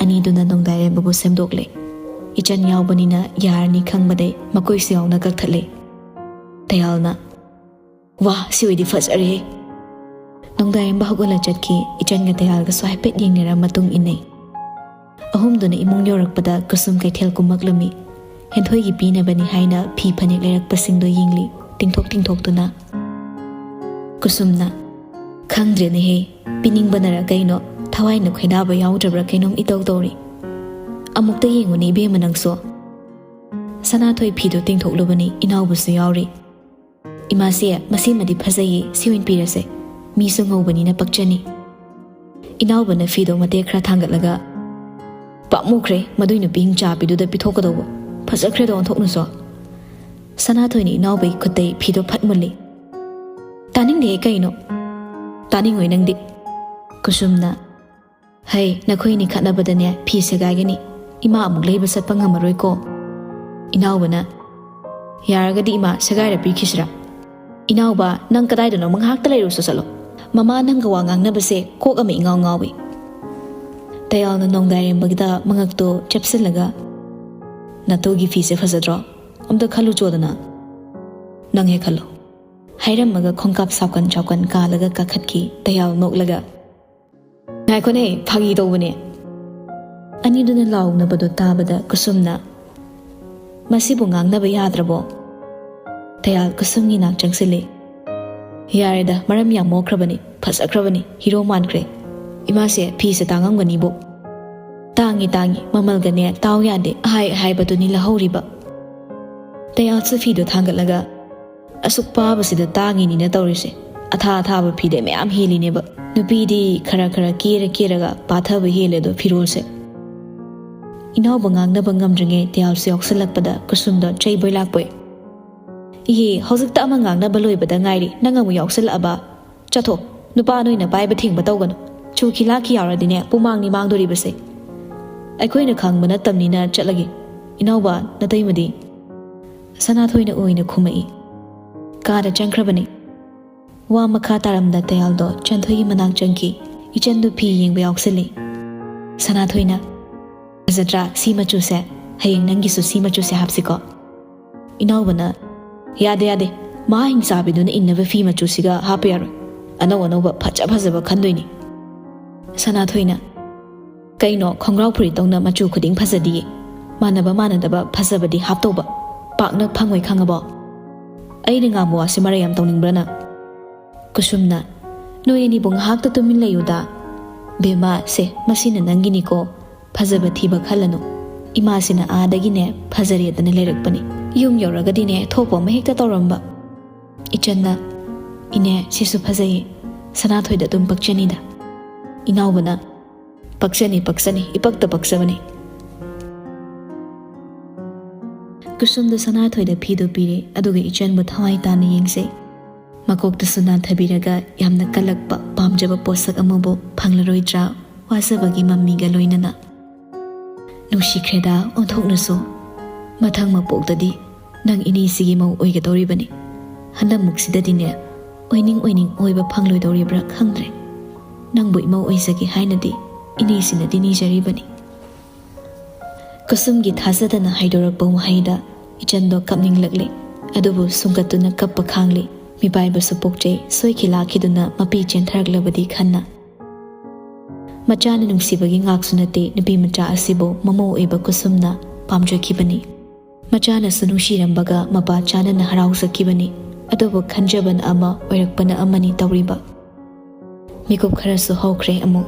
ꯑꯅꯤꯗꯨꯅ ꯅꯣꯡꯗꯥꯏꯔꯦꯝꯕꯕꯨ ꯁꯦꯝꯗꯣꯛꯂꯦ꯫ ꯏꯆꯟ ꯌꯥꯎꯕꯅꯤꯅ ꯌꯥꯔꯅꯤ ꯈꯪꯕꯗꯩ ꯃꯀꯣꯏꯁꯨ ꯌꯥꯎꯅ ꯀꯛꯊꯠꯂꯦ꯫ ꯇꯌꯥꯜꯅ, "ꯋꯥ, ꯁꯤ ꯑꯣꯏꯗꯤ ꯐꯖꯔꯦꯍꯦ!" ꯅꯣꯡꯗꯥꯏꯔꯦꯝꯕ ꯍꯧꯒꯠꯂ ꯆꯠꯈꯤ꯫ ꯏꯆꯟꯒ ꯇꯌꯥꯜꯒꯁꯨ ꯍꯥꯏꯐꯦꯠ ꯌꯦꯡꯅꯔ ꯃꯇꯨꯡ ꯏꯟꯅꯩ꯫ ꯑꯍꯨꯝꯗꯨꯅ ꯏꯃꯨꯡ ꯌꯧꯔꯛꯄꯗ ꯀꯨꯁꯨꯝ ꯀꯩꯊꯦꯜ ꯀꯨꯝꯃꯛꯂꯝꯃꯤ꯫ ꯍꯦꯟꯊꯣꯏꯒꯤ ꯄꯤꯅꯕꯅꯤ ꯍꯥꯏꯅ ꯐꯤ ꯐꯅꯦꯛ ꯂꯩꯔꯛꯄꯁꯤꯡꯗꯣ ꯌꯦꯡꯂꯤ, ꯇꯤꯡꯊꯣꯛ ꯇꯤꯡꯊꯣꯛꯇꯨꯅ꯫ ꯀꯨꯁꯨꯝꯅ, "ꯈꯪꯗ꯭ꯔꯦꯅꯦꯍꯦ, ꯄꯤꯅꯤꯡꯕꯅꯔ ꯀꯩꯅꯣ, ꯊꯋꯥꯏꯅ ꯈꯣꯏꯗꯥꯕ ꯌꯥꯎꯗ꯭ꯔꯕ꯭ꯔꯥ ꯀꯩꯅꯣꯝ ꯏꯇꯧ ꯇꯧꯔꯤ꯫ ꯑꯃꯨꯛꯇ ꯌꯦꯡꯉꯨꯅꯦ ꯏꯕꯦꯝꯃ ꯅꯪꯁꯨ꯫" ꯁꯅꯥꯊꯣꯏ ꯐꯤꯗꯣ ꯇꯤꯡꯊꯣꯛꯂꯨꯕꯅꯤ, ꯏꯅꯥꯎꯕꯁꯨ ꯌꯥꯎꯔꯤ꯫ "ꯏꯃꯥꯁꯦ, ꯃꯁꯤꯃꯗꯤ ꯐꯖꯩꯌꯦ, ꯁꯤ ꯑꯣꯏꯅ ꯄꯤꯔꯁꯦ꯫ ꯃꯤꯁꯨ ꯉꯧꯕꯅꯤꯅ ꯄꯛꯆꯅꯤ꯫" ꯏꯅꯥꯎꯕꯅ ꯐꯤꯗꯣ ꯃꯇꯦꯛ ꯈꯔ ꯊꯥꯡꯒꯠꯂꯒ, "ꯄꯥꯝꯃꯨꯈ꯭ꯔꯦ, ꯃꯗꯨꯏ ꯅꯨꯄꯤ ꯍꯤꯡꯆꯥꯕꯤꯗꯨꯗ ꯄꯤꯊꯣꯛꯀꯗꯧꯕ꯫ ꯐꯖꯈ꯭ꯔꯦꯗꯣ ꯑꯣꯟꯊꯣꯛꯅꯁꯨ꯫" ꯁꯅꯥꯊꯣꯏꯅ ꯏꯅꯥꯎꯕꯒꯤ ꯈꯨꯠꯇꯩ ꯐꯤꯗꯣ ꯐꯠ ꯃꯨꯜꯂꯤ꯫ "ꯇꯥꯅꯤꯡꯗꯦꯍꯦ ꯀꯩꯅꯣ?" "ꯇꯥꯅꯤꯡꯉꯣꯏ ꯅꯪꯗꯤ꯫" ꯀꯨꯁꯨꯝꯅ, "ꯍꯩ, ꯅꯈꯣꯏꯅꯤ ꯈꯠꯅꯕꯗꯅꯦ ꯐꯤ ꯁꯦꯒꯥꯏꯒꯅꯤ꯫ ꯏꯃꯥ ꯑꯃꯨꯛ ꯂꯩꯕ ꯆꯠꯄ ꯉꯝꯃꯔꯣꯏꯀꯣ꯫" ꯏꯅꯥꯎꯕꯅ, "ꯌꯥꯔꯒꯗꯤ ꯏꯃꯥ ꯁꯦꯒꯥꯏꯔ ꯄꯤꯈꯤꯁꯤꯔꯥ?" "ꯏꯅꯥꯎꯕ, ꯅꯪ ꯀꯗꯥꯏꯗꯅꯣ ꯉꯥꯏꯍꯥꯛꯇ ꯂꯩꯔꯨꯁꯣ ꯆꯠꯂꯣ꯫ "ꯃꯃꯥ, ꯅꯪꯒ ꯋꯥ ꯉꯥꯡꯅꯕꯁꯦ ꯀꯣꯛ ꯑꯃ ꯏꯉꯥꯎ ꯉꯥꯎꯏ꯫" ꯇꯌꯥꯜꯅ ꯅꯣꯡꯗꯥꯏꯔꯦꯝꯕꯒꯤꯗ ꯃꯉꯛꯇꯣ ꯆꯦꯞꯁꯤꯜꯂꯒ, "ꯅꯇꯨꯒꯤ ꯐꯤꯁꯦ ꯐꯖꯗ꯭ꯔꯣ? ꯑꯝꯇ ꯈꯜꯂꯨ ꯆꯣꯗꯅ꯫" "ꯅꯪ ꯍꯦꯛ ꯈꯜꯂꯣ꯫" ꯍꯥꯏꯔꯝꯃꯒ ꯈꯣꯡꯀꯥꯞ ꯁꯥꯎꯀꯟ ꯁꯥꯎꯀꯟ ꯀꯥꯜꯂꯒ ꯀꯥꯈꯠꯈꯤ ꯇꯌꯥꯜ ꯅꯣꯛꯂꯒ꯫ "ꯉꯥꯏꯈꯣꯅꯦ, ꯐꯥꯒꯤ ꯇꯧꯕꯅꯦ꯫" ꯑꯅꯤꯗꯨꯅ ꯂꯥꯎꯅꯕꯗꯣ ꯇꯥꯕꯗ ꯀꯨꯁꯨꯝꯅ, "ꯃꯁꯤꯕꯨ ꯉꯥꯡꯅꯕ ꯌꯥꯗ꯭ꯔꯕꯣ?" ꯇꯌꯥꯜ ꯀꯨꯁꯨꯝꯒꯤ ꯅꯥꯛ ꯆꯪꯁꯤꯜꯂꯤ꯫ "ꯌꯥꯔꯦꯗ, ꯃꯔꯝ ꯌꯥꯝ ꯃꯣꯛꯈ꯭ꯔꯕꯅꯤ, ꯐꯖꯈ꯭ꯔꯕꯅꯤ, ꯍꯤꯔꯣ ꯃꯥꯟꯈ꯭ꯔꯦ꯫ ꯏꯃꯥꯁꯦ ꯐꯤꯁꯦ ꯇꯥꯡꯉꯝꯒꯅꯤꯕꯨ꯫" "ꯇꯥꯡꯉꯤ, ꯇꯥꯡꯉꯤ, ꯃꯃꯜꯒꯅꯦ ꯇꯥꯎ ꯌꯥꯗꯦ, ꯑꯍꯥꯏ ꯑꯍꯥꯏꯕꯗꯨꯅꯤ ꯂꯧꯍꯧꯔꯤꯕ꯫" ꯇꯌꯥꯜꯁꯨ ꯐꯤꯗꯣ ꯊꯥꯡꯒꯠꯂꯒ, "ꯑꯁꯨꯛ ꯄꯥꯕꯁꯤꯗ ꯇꯥꯡꯉꯤꯅꯤꯅ ꯇꯧꯔꯤꯁꯦ꯫ ꯑꯊꯥ ꯑꯊꯥꯕ ꯐꯤꯗꯩ ꯃꯌꯥꯝ ꯍꯦꯜꯂꯤꯅꯦꯕ꯫ ꯅꯨꯄꯤꯗꯤ ꯈꯔ ꯈꯔ ꯀꯦꯔ ꯀꯦꯔꯒ ꯄꯥꯊꯕ ꯍꯦꯜꯂꯦ ꯑꯗꯣ ꯐꯤꯔꯣꯜꯁꯦ꯫" ꯏꯅꯥꯎꯕ ꯉꯥꯡꯅꯕ ꯉꯝꯗ꯭ꯔꯤꯉꯩ ꯇꯌꯥꯜꯁꯨ ꯌꯥꯎꯁꯜꯂꯛꯄꯗ ꯀꯨꯁꯨꯝꯗꯣ ꯆꯩꯕꯣꯏ ꯂꯥꯛꯄꯣꯏ꯫ "ꯏꯍꯦ, ꯍꯧꯖꯤꯛꯇ ꯑꯃ ꯉꯥꯡꯅꯕ ꯂꯣꯏꯕꯗ ꯉꯥꯏꯔꯤ, ꯅꯪ ꯑꯃꯨꯛ ꯌꯥꯎꯁꯜꯂꯛꯑꯕ? ꯆꯠꯊꯣ, ꯅꯨꯄꯥ ꯅꯣꯏꯅ ꯄꯥꯏꯕ ꯊꯤꯡꯕ ꯇꯧꯒꯅꯨ꯫ ꯆꯨꯈꯤ ꯂꯥꯛꯈꯤ ꯌꯥꯎꯔꯗꯤꯅꯦ, ꯄꯨꯃꯥꯡꯅꯤ ꯃꯥꯡꯗꯣꯔꯤꯕꯁꯦ꯫" "ꯑꯩꯈꯣꯏꯅ ꯈꯪꯕ ꯅꯠꯇꯕꯅꯤꯅ ꯆꯠꯂꯒꯦ꯫ ꯏꯅꯥꯎꯕ, ꯅꯇꯩꯃꯗꯤ?" ꯁꯅꯥꯊꯣꯏꯅ ꯑꯣꯏꯅ ꯈꯨꯝꯃꯛꯏ꯫ ꯀꯥꯗ ꯆꯪꯈ꯭ꯔꯕꯅꯤ꯫ ꯋꯥ ꯃꯈꯥ ꯇꯥꯔꯝꯗ ꯇꯌꯥꯜꯗꯣ ꯆꯟꯊꯣꯏꯒꯤ ꯃꯅꯥꯛ ꯆꯪꯈꯤ꯫ ꯏꯆꯟꯗꯨ ꯐꯤ ꯌꯦꯡꯕ ꯌꯥꯎꯁꯜꯂꯤ꯫ ꯁꯅꯥꯊꯣꯏꯅ, "ꯐꯖꯗ꯭ꯔꯥ ꯁꯤ ꯃꯆꯨꯁꯦ? ꯍꯌꯦꯡ ꯅꯪꯒꯤꯁꯨ ꯁꯤ ꯃꯆꯨꯁꯦ ꯍꯥꯞꯁꯤꯀꯣ?" ꯏꯅꯥꯎꯕꯅ, "ꯌꯥꯗꯦ, ꯌꯥꯗꯦ, ꯃꯍꯥ ꯍꯤꯡꯆꯥꯕꯤꯗꯨꯅ ꯏꯟꯅꯕ ꯐꯤ ꯃꯆꯨꯁꯤꯒ ꯍꯥꯞꯄ ꯌꯥꯔꯣꯏ꯫ ꯑꯅꯧ ꯑꯅꯧꯕ ꯐꯖ ꯐꯖꯕ ꯈꯟꯗꯣꯏꯅꯤ꯫" ꯁꯅꯥꯊꯣꯏꯅ, "ꯀꯩꯅꯣ, ꯈꯣꯡꯒ꯭ꯔꯥꯎ ꯐꯨꯔꯤꯠꯇꯧꯅ ꯃꯆꯨ ꯈꯨꯗꯤꯡ ꯐꯖꯗꯤꯌꯦ꯫ ꯃꯥꯟꯅꯕ ꯃꯥꯟꯅꯗꯕ ꯐꯖꯕꯗꯤ ꯍꯥꯞꯇꯧꯕ꯫ ꯄꯥꯛꯅ ꯐꯪꯉꯣꯏ, ꯈꯪꯉꯕꯣ?" "ꯑꯩꯅ ꯉꯥꯡꯕ ꯋꯥꯁꯦ ꯃꯔꯩ ꯌꯥꯝ ꯇꯧꯅꯤꯡꯕ꯭ꯔꯥ ꯅꯪ?" ꯀꯨꯁꯨꯝꯅ, "ꯅꯣꯏ ꯑꯅꯤꯕꯨ ꯉꯥꯏꯍꯥꯛꯇ ꯇꯨꯃꯤꯟ ꯂꯩꯌꯨꯗ꯫ ꯕꯦꯝꯃ, ꯁꯦ, ꯃꯁꯤꯅ ꯅꯪꯒꯤꯅꯤꯀꯣ꯫ ꯐꯖꯕ ꯊꯤꯕ ꯈꯜꯂꯅꯨ꯫ ꯏꯃꯥꯁꯤꯅ ꯑꯥꯗꯒꯤꯅꯦ ꯐꯖꯔꯦꯗꯅ ꯂꯩꯔꯛꯄꯅꯤ꯫ ꯌꯨꯝ ꯌꯧꯔꯒꯗꯤꯅꯦ ꯊꯣꯛꯄ ꯑꯃ ꯍꯦꯛꯇ ꯇꯧꯔꯝꯕ꯫" ꯏꯆꯟꯅ, "ꯏꯅꯦ, ꯁꯤꯁꯨ ꯐꯖꯩꯌꯦ꯫ ꯁꯅꯥꯊꯣꯏꯗ ꯑꯗꯨꯝ ꯄꯛꯆꯅꯤꯗ꯫" ꯏꯅꯥꯎꯕꯅ, "ꯄꯛꯆꯅꯤ, ꯄꯛꯆꯅꯤ, ꯏꯄꯛꯇ ꯄꯛꯆꯕꯅꯤ꯫" ꯀꯨꯁꯨꯝꯗ ꯁꯅꯥꯊꯣꯏꯗ ꯐꯤꯗꯨ ꯄꯤꯔꯦ, ꯑꯗꯨꯒ ꯏꯆꯟꯕꯨ ꯊꯋꯥꯏ ꯇꯥꯅ ꯌꯦꯡꯖꯩ꯫ ꯃꯀꯣꯛꯇꯁꯨ ꯅꯥꯟꯊꯕꯤꯔꯒ ꯌꯥꯝꯅ ꯀꯜꯂꯛꯄ ꯄꯥꯝꯖꯕ ꯄꯣꯠꯁꯛ ꯑꯃꯕꯨ ꯐꯪꯂꯔꯣꯏꯗ꯭ꯔꯥ ꯋꯥꯖꯕꯒꯤ ꯃꯃꯤꯒ ꯂꯣꯏꯅꯅ꯫ "ꯅꯨꯡꯁꯤꯈ꯭ꯔꯦꯗ ꯑꯣꯟꯊꯣꯛꯅꯁꯨ꯫ ꯃꯊꯪ ꯃꯄꯣꯛꯇꯗꯤ ꯅꯪ ꯏꯅꯦꯁꯤꯒꯤ ꯃꯧ ꯑꯣꯏꯒꯗꯧꯔꯤꯕꯅꯤ꯫ ꯍꯟꯗꯛꯃꯨꯛꯁꯤꯗꯗꯤꯅꯦ, ꯑꯣꯏꯅꯤꯡ ꯑꯣꯏꯅꯤꯡ ꯑꯣꯏꯕ ꯐꯪꯂꯣꯏꯗꯧꯔꯤꯕ꯭ꯔꯥ ꯈꯪꯗ꯭ꯔꯦ꯫ ꯅꯪꯕꯨ ꯏꯃꯧ ꯑꯣꯏꯖꯒꯦ ꯍꯥꯏꯅꯗꯤ ꯏꯅꯦꯁꯤꯅꯗꯤ ꯅꯤꯖꯔꯤꯕꯅꯤ꯫ ꯀꯨꯁꯨꯝꯒꯤ ꯊꯥꯖꯗꯅ ꯍꯥꯏꯗꯣꯔꯛꯄ ꯋꯥꯍꯩꯗ ꯏꯆꯟꯗꯣ ꯀꯞꯅꯤꯡꯂꯛꯂꯦ꯫ ꯑꯗꯨꯕꯨ ꯁꯨꯡꯒꯠꯇꯨꯅ ꯀꯞꯄ ꯈꯥꯡꯂꯤ꯫ ꯃꯤꯄꯥꯏꯕꯁꯨ ꯄꯣꯛꯆꯩ, ꯁꯣꯏꯈꯤ ꯂꯥꯛꯈꯤꯗꯨꯅ ꯃꯄꯤ ꯆꯦꯟꯊꯔꯛꯂꯕꯗꯤ ꯈꯟꯅ꯫ ꯃꯆꯥꯅ ꯅꯨꯡꯁꯤꯕꯒꯤ ꯉꯥꯛꯁꯨ ꯅꯠꯇꯦ, ꯅꯨꯄꯤ ꯃꯆꯥ ꯑꯁꯤꯕꯨ ꯃꯃꯧ ꯑꯣꯏꯕ ꯀꯨꯁꯨꯝꯅ ꯄꯥꯝꯖꯈꯤꯕꯅꯤ꯫ ꯃꯆꯥꯅꯁꯨ ꯅꯨꯡꯁꯤꯔꯝꯕꯒ ꯃꯄꯥ ꯆꯥꯟꯅꯅ ꯍꯔꯥꯎꯖꯈꯤꯕꯅꯤ꯫ ꯑꯗꯨꯕꯨ ꯈꯟꯖꯕꯅ ꯑꯃ, ꯑꯣꯏꯔꯛꯄꯅ ꯑꯃꯅꯤ ꯇꯧꯔꯤꯕ꯫ ꯃꯤꯀꯨꯞ ꯈꯔꯁꯨ ꯍꯧꯈ꯭ꯔꯦ ꯑꯃꯨꯛ꯫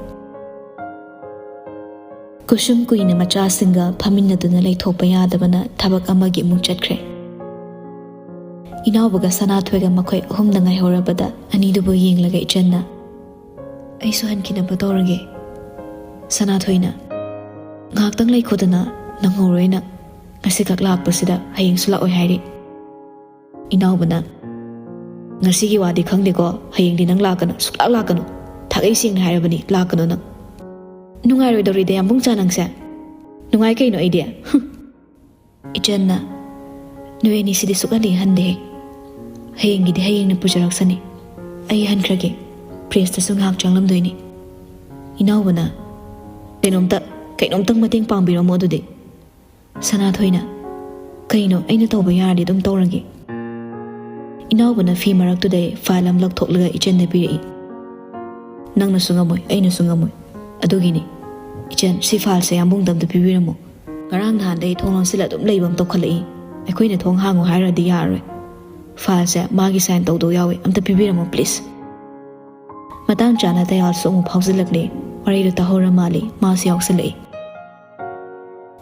ꯀꯨꯁꯨꯝ ꯀꯨꯏꯅ ꯃꯆꯥꯁꯤꯡꯒ ꯐꯝꯃꯤꯟꯅꯗꯨꯅ ꯂꯩꯊꯣꯛꯄ ꯌꯥꯗꯕꯅ ꯊꯕꯛ ꯑꯃꯒꯤ ꯑꯃꯨꯛ ꯆꯠꯈ꯭ꯔꯦ꯫ ꯏꯅꯥꯎꯕꯒ ꯁꯅꯥꯊꯣꯏꯒ ꯃꯈꯣꯏ ꯑꯍꯨꯝꯗ ꯉꯥꯏꯍꯧꯔꯕꯗ ꯑꯅꯤꯗꯨꯕꯨ ꯌꯦꯡꯂꯒ ꯏꯆꯟꯅ, "ꯑꯩꯁꯨ ꯍꯟꯈꯤꯅꯕ ꯇꯧꯔꯒꯦ꯫ ꯁꯅꯥꯊꯣꯏꯅ, ꯉꯥꯏꯍꯥꯛꯇꯪ ꯂꯩꯈꯣꯗꯅ, ꯅꯪꯍꯧꯔꯣꯏꯅ꯫ ꯉꯁꯤꯈꯛ ꯂꯥꯛꯄꯁꯤꯗ ꯍꯌꯦꯡꯁꯨ ꯂꯥꯛꯑꯣꯏ ꯍꯥꯏꯔꯤ꯫" ꯏꯅꯥꯎꯕꯅ, "ꯉꯁꯤꯒꯤ ꯋꯥꯗꯤ ꯈꯪꯗꯦꯀꯣ, ꯍꯌꯦꯡꯗꯤ ꯅꯪ ꯂꯥꯛꯀꯅꯨ, ꯁꯨꯛꯂꯥꯛ ꯂꯥꯛꯀꯅꯨ꯫ ꯊꯥꯒꯩ ꯁꯦꯡꯅ ꯍꯥꯏꯔꯕꯅꯤ, ꯂꯥꯛꯀꯅꯨ ꯅꯪ꯫" "ꯅꯨꯡꯉꯥꯏꯔꯣꯏꯗꯧꯔꯤꯗ ꯌꯥꯝꯕꯨꯡ ꯆꯥ ꯅꯪꯁꯦ꯫ ꯅꯨꯡꯉꯥꯏ ꯀꯩꯅꯣ ꯑꯩꯗꯤ꯫" ꯍꯨꯝ꯫ ꯏꯆꯟꯅ, "ꯅꯣꯏ ꯑꯅꯤꯁꯤꯗꯤ ꯁꯨꯛꯍꯟ ꯍꯦꯛ ꯍꯟꯗꯦꯍꯦ꯫ ꯍꯌꯦꯡꯒꯤꯗꯤ ꯍꯌꯦꯡꯅ ꯄꯨꯖꯔꯛꯁꯅꯤ꯫ ꯑꯩ ꯍꯟꯈ꯭ꯔꯒꯦ꯫ ꯄ꯭ꯔꯦꯁꯇꯁꯨ ꯉꯥꯏꯍꯥꯛ ꯆꯪꯂꯝꯗꯣꯏꯅꯤ꯫" ꯏꯅꯥꯎꯕꯅ, "ꯀꯩꯅꯣꯝꯇ, ꯀꯩꯅꯣꯝꯇꯪ ꯃꯇꯦꯡ ꯄꯥꯡꯕꯤꯔꯝꯃꯣ ꯑꯗꯨꯗꯤ꯫" ꯁꯅꯥꯊꯣꯏꯅ, "ꯀꯩꯅꯣ, ꯑꯩꯅ ꯇꯧꯕ ꯌꯥꯔꯗꯤ ꯑꯗꯨꯝ ꯇꯧꯔꯒꯦ꯫" ꯏꯅꯥꯎꯕꯅ ꯐꯤ ꯃꯔꯛꯇꯨꯗꯩ ꯐꯥꯏꯜ ꯑꯃ ꯂꯧꯊꯣꯛꯂꯒ ꯏꯆꯟꯗ ꯄꯤꯔꯛꯏ꯫ "ꯅꯪꯅꯁꯨ ꯉꯝꯃꯣꯏ, ꯑꯩꯅꯁꯨ ꯉꯝꯃꯣꯏ꯫ ꯑꯗꯨꯒꯤꯅꯤ꯫ ꯏꯆꯟ, ꯁꯤ ꯐꯥꯏꯜꯁꯦ ꯌꯥꯝꯕꯨꯡꯗ ꯑꯝꯇ ꯄꯤꯕꯤꯔꯝꯃꯣ꯫ ꯉꯔꯥꯡ ꯅꯍꯥꯟꯗꯩ ꯊꯣꯡ ꯂꯣꯟꯁꯤꯜꯂ ꯑꯗꯨꯝ ꯂꯩꯕ ꯑꯃ ꯇꯧꯈꯠꯂꯛꯏ꯫ ꯑꯩꯈꯣꯏꯅ ꯊꯣꯡ ꯍꯥꯡꯉꯨ ꯍꯥꯏꯔꯗꯤ ꯌꯥꯔꯔꯣꯏ꯫ ꯐꯥꯏꯜꯁꯦ ꯃꯥꯒꯤ ꯁꯥꯏꯟ ꯇꯧꯗꯧ ꯌꯥꯎꯏ, ꯑꯝꯇ ꯄꯤꯕꯤꯔꯝꯃꯣ please꯫" ꯃꯇꯥꯡ ꯆꯥꯅ ꯇꯌꯥꯜꯁꯨ ꯑꯃꯨꯛ ꯐꯥꯎꯖꯤꯜꯂꯛꯂꯦ꯫ ꯋꯥꯔꯤꯗꯨ ꯇꯥꯍꯧꯔ ꯃꯥꯜꯂꯤ, ꯃꯥꯁꯨ ꯌꯥꯎꯁꯤꯜꯂꯛꯏ꯫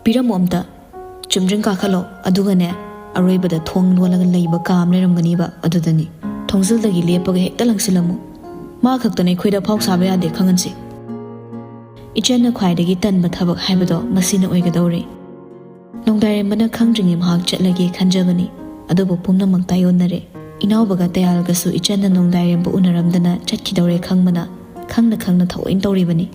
"ꯄꯤꯔꯝꯃꯣ ꯑꯝꯇ꯫ ꯆꯨꯝꯗ꯭ꯔꯤꯡ ꯀꯥꯈꯠꯂꯣ, ꯑꯗꯨꯒꯅꯦ, ꯑꯔꯣꯏꯕꯗ ꯊꯣꯡ ꯂꯣꯜꯂꯒ ꯂꯩꯕ ꯀꯥ ꯑꯃ ꯂꯩꯔꯝꯒꯅꯤꯕ, ꯑꯗꯨꯗꯅꯤ꯫ ꯊꯣꯡꯖꯤꯜꯗꯒꯤ ꯂꯦꯞꯄꯒ ꯍꯦꯛꯇ ꯂꯪꯁꯤꯜꯂꯝꯃꯨ꯫ ꯃꯥ ꯈꯛꯇꯅ ꯑꯩꯈꯣꯏꯗ ꯑꯐꯥꯎ ꯁꯥꯕ ꯌꯥꯗꯦ, ꯈꯪꯍꯟꯁꯤ꯫" ꯏꯆꯟꯅ ꯈ꯭ꯋꯥꯏꯗꯒꯤ ꯇꯟꯕ ꯊꯕꯛ ꯍꯥꯏꯕꯗꯣ ꯃꯁꯤꯅ ꯑꯣꯏꯒꯗꯧꯔꯦ꯫ ꯅꯣꯡꯗꯥꯏꯔꯦꯝꯕꯅ ꯈꯪꯗ꯭ꯔꯤꯉꯩ ꯃꯍꯥꯛ ꯆꯠꯂꯒꯦ ꯈꯟꯖꯕꯅꯤ, ꯑꯗꯨꯕꯨ ꯄꯨꯝꯅꯃꯛ ꯇꯥꯏꯑꯣꯟꯅꯔꯦ꯫ ꯏꯅꯥꯎꯕꯒ ꯇꯌꯥꯜꯒꯁꯨ ꯏꯆꯟꯅ ꯅꯣꯡꯗꯥꯏꯔꯦꯝꯕ ꯎꯅꯔꯝꯗꯅ ꯆꯠꯈꯤꯗꯧꯔꯦ ꯈꯪꯕꯅ, ꯈꯪꯅ ꯈꯪꯅ ꯊꯑꯣꯏꯅ ꯇꯧꯔꯤꯕꯅꯤ꯫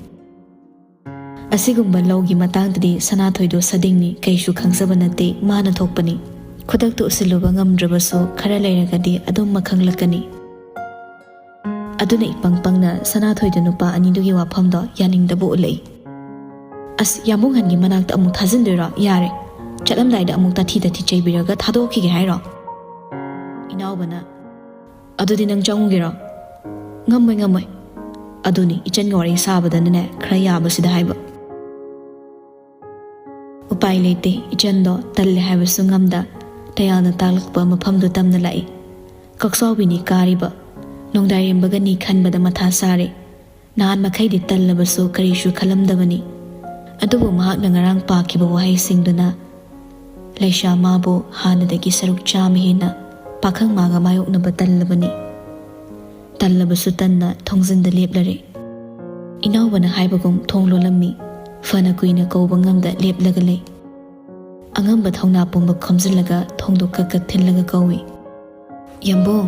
ꯑꯁꯤꯒꯨꯝꯕ ꯂꯧꯒꯤ ꯃꯇꯥꯡꯗꯗꯤ ꯁꯅꯥꯊꯣꯏꯗꯣ ꯁꯗꯤꯡꯅꯤ, ꯀꯩꯁꯨ ꯈꯪꯖꯕ ꯅꯠꯇꯦ, ꯃꯥꯅ ꯊꯣꯛꯄꯅꯤ꯫ ꯈꯨꯗꯛꯇ ꯎꯁꯤꯜꯂꯨꯕ ꯉꯝꯗ꯭ꯔꯕꯁꯨ ꯈꯔ ꯂꯩꯔꯒꯗꯤ ꯑꯗꯨꯝ ꯃꯈꯪꯂꯛꯀꯅꯤ꯫ ꯑꯗꯨꯅ ꯏꯄꯪ ꯄꯪꯅ ꯁꯅꯥꯊꯣꯏꯗ ꯅꯨꯄꯥ ꯑꯅꯤꯗꯨꯒꯤ ꯋꯥꯐꯝꯗꯣ ꯌꯥꯅꯤꯡꯗꯕ ꯎꯠꯂꯛꯏ꯫ "ꯑꯁ, ꯌꯥꯝꯕꯨꯡꯍꯟꯒꯤ ꯃꯅꯥꯛꯇ ꯑꯃꯨꯛ ꯊꯥꯖꯤꯟꯗꯣꯏꯔꯣ? ꯌꯥꯔꯦ, ꯆꯠꯂꯝꯗꯥꯏꯗ ꯑꯃꯨꯛ ꯇꯥꯊꯤ ꯇꯥꯊꯤ ꯆꯩꯕꯤꯔꯒ ꯊꯥꯗꯣꯛꯈꯤꯒꯦ ꯍꯥꯏꯔꯣ?" ꯏꯅꯥꯎꯕꯅ, "ꯑꯗꯨꯗꯤ ꯅꯪ ꯆꯪꯉꯨꯒꯦꯔꯣ?" "ꯉꯝꯃꯣꯏ, ꯉꯝꯃꯣꯏ꯫ ꯑꯗꯨꯅꯤ, ꯏꯆꯟꯒ ꯋꯥꯔꯤ ꯁꯥꯕꯗꯅꯅꯦ, ꯈꯔ ꯌꯥꯕꯁꯤꯗ ꯍꯥꯏꯕ꯫" ꯎꯄꯥꯏ ꯂꯩꯇꯦ, ꯏꯆꯟꯗꯣ ꯇꯜꯂꯦ ꯍꯥꯏꯕꯁꯨ ꯉꯝꯗ, ꯇꯌꯥꯜꯅ ꯇꯥꯛꯂꯛꯄ ꯃꯐꯝꯗꯨ ꯇꯝꯅ ꯂꯥꯛꯏ꯫ ꯀꯛꯆꯥꯎꯕꯤꯅꯤ ꯀꯥꯔꯤꯕ, ꯅꯣꯡꯗꯥꯏꯔꯦꯝꯕꯒꯅꯤ ꯈꯟꯕꯗ ꯃꯊꯥ ꯁꯥꯔꯦ꯫ ꯅꯍꯥꯟ ꯃꯈꯩꯗꯤ ꯇꯜꯂꯕꯁꯨ ꯀꯔꯤꯁꯨ ꯈꯜꯂꯝꯗꯕꯅꯤ꯫ ꯑꯗꯨꯕꯨ ꯃꯍꯥꯛꯅ ꯉꯔꯥꯡ ꯄꯥꯈꯤꯕ ꯋꯥꯍꯩꯁꯤꯡꯗꯨꯅ ꯂꯩꯁꯥ ꯃꯥꯕꯨ ꯍꯥꯟꯅꯗꯒꯤ ꯁꯔꯨꯛ ꯆꯥꯝꯃ ꯍꯦꯟꯅ ꯄꯥꯈꯪ ꯃꯥꯒ ꯃꯥꯌꯣꯛꯅꯕ ꯇꯜꯂꯕꯅꯤ꯫ ꯇꯜꯂꯕꯁꯨ ꯇꯟꯅ ꯊꯣꯡꯖꯤꯟꯗ ꯂꯦꯞꯂꯔꯦ꯫ ꯏꯅꯥꯎꯕꯅ ꯍꯥꯏꯕꯒꯨꯝ ꯊꯣꯡ ꯂꯣꯜꯂꯝꯃꯤ꯫ ꯐꯅ ꯀꯨꯏꯅ ꯀꯧꯕ ꯉꯝꯗ ꯂꯦꯞꯂꯒ ꯂꯩ꯫ ꯑꯉꯝꯕ ꯊꯧꯅꯥ ꯄꯨꯝꯕ ꯈꯣꯝꯖꯤꯜꯂꯒ ꯊꯣꯡꯗꯣ ꯀꯛ ꯀꯛ ꯊꯤꯜꯂꯒ ꯀꯧꯏ꯫ "ꯌꯥꯝꯕꯨꯡ,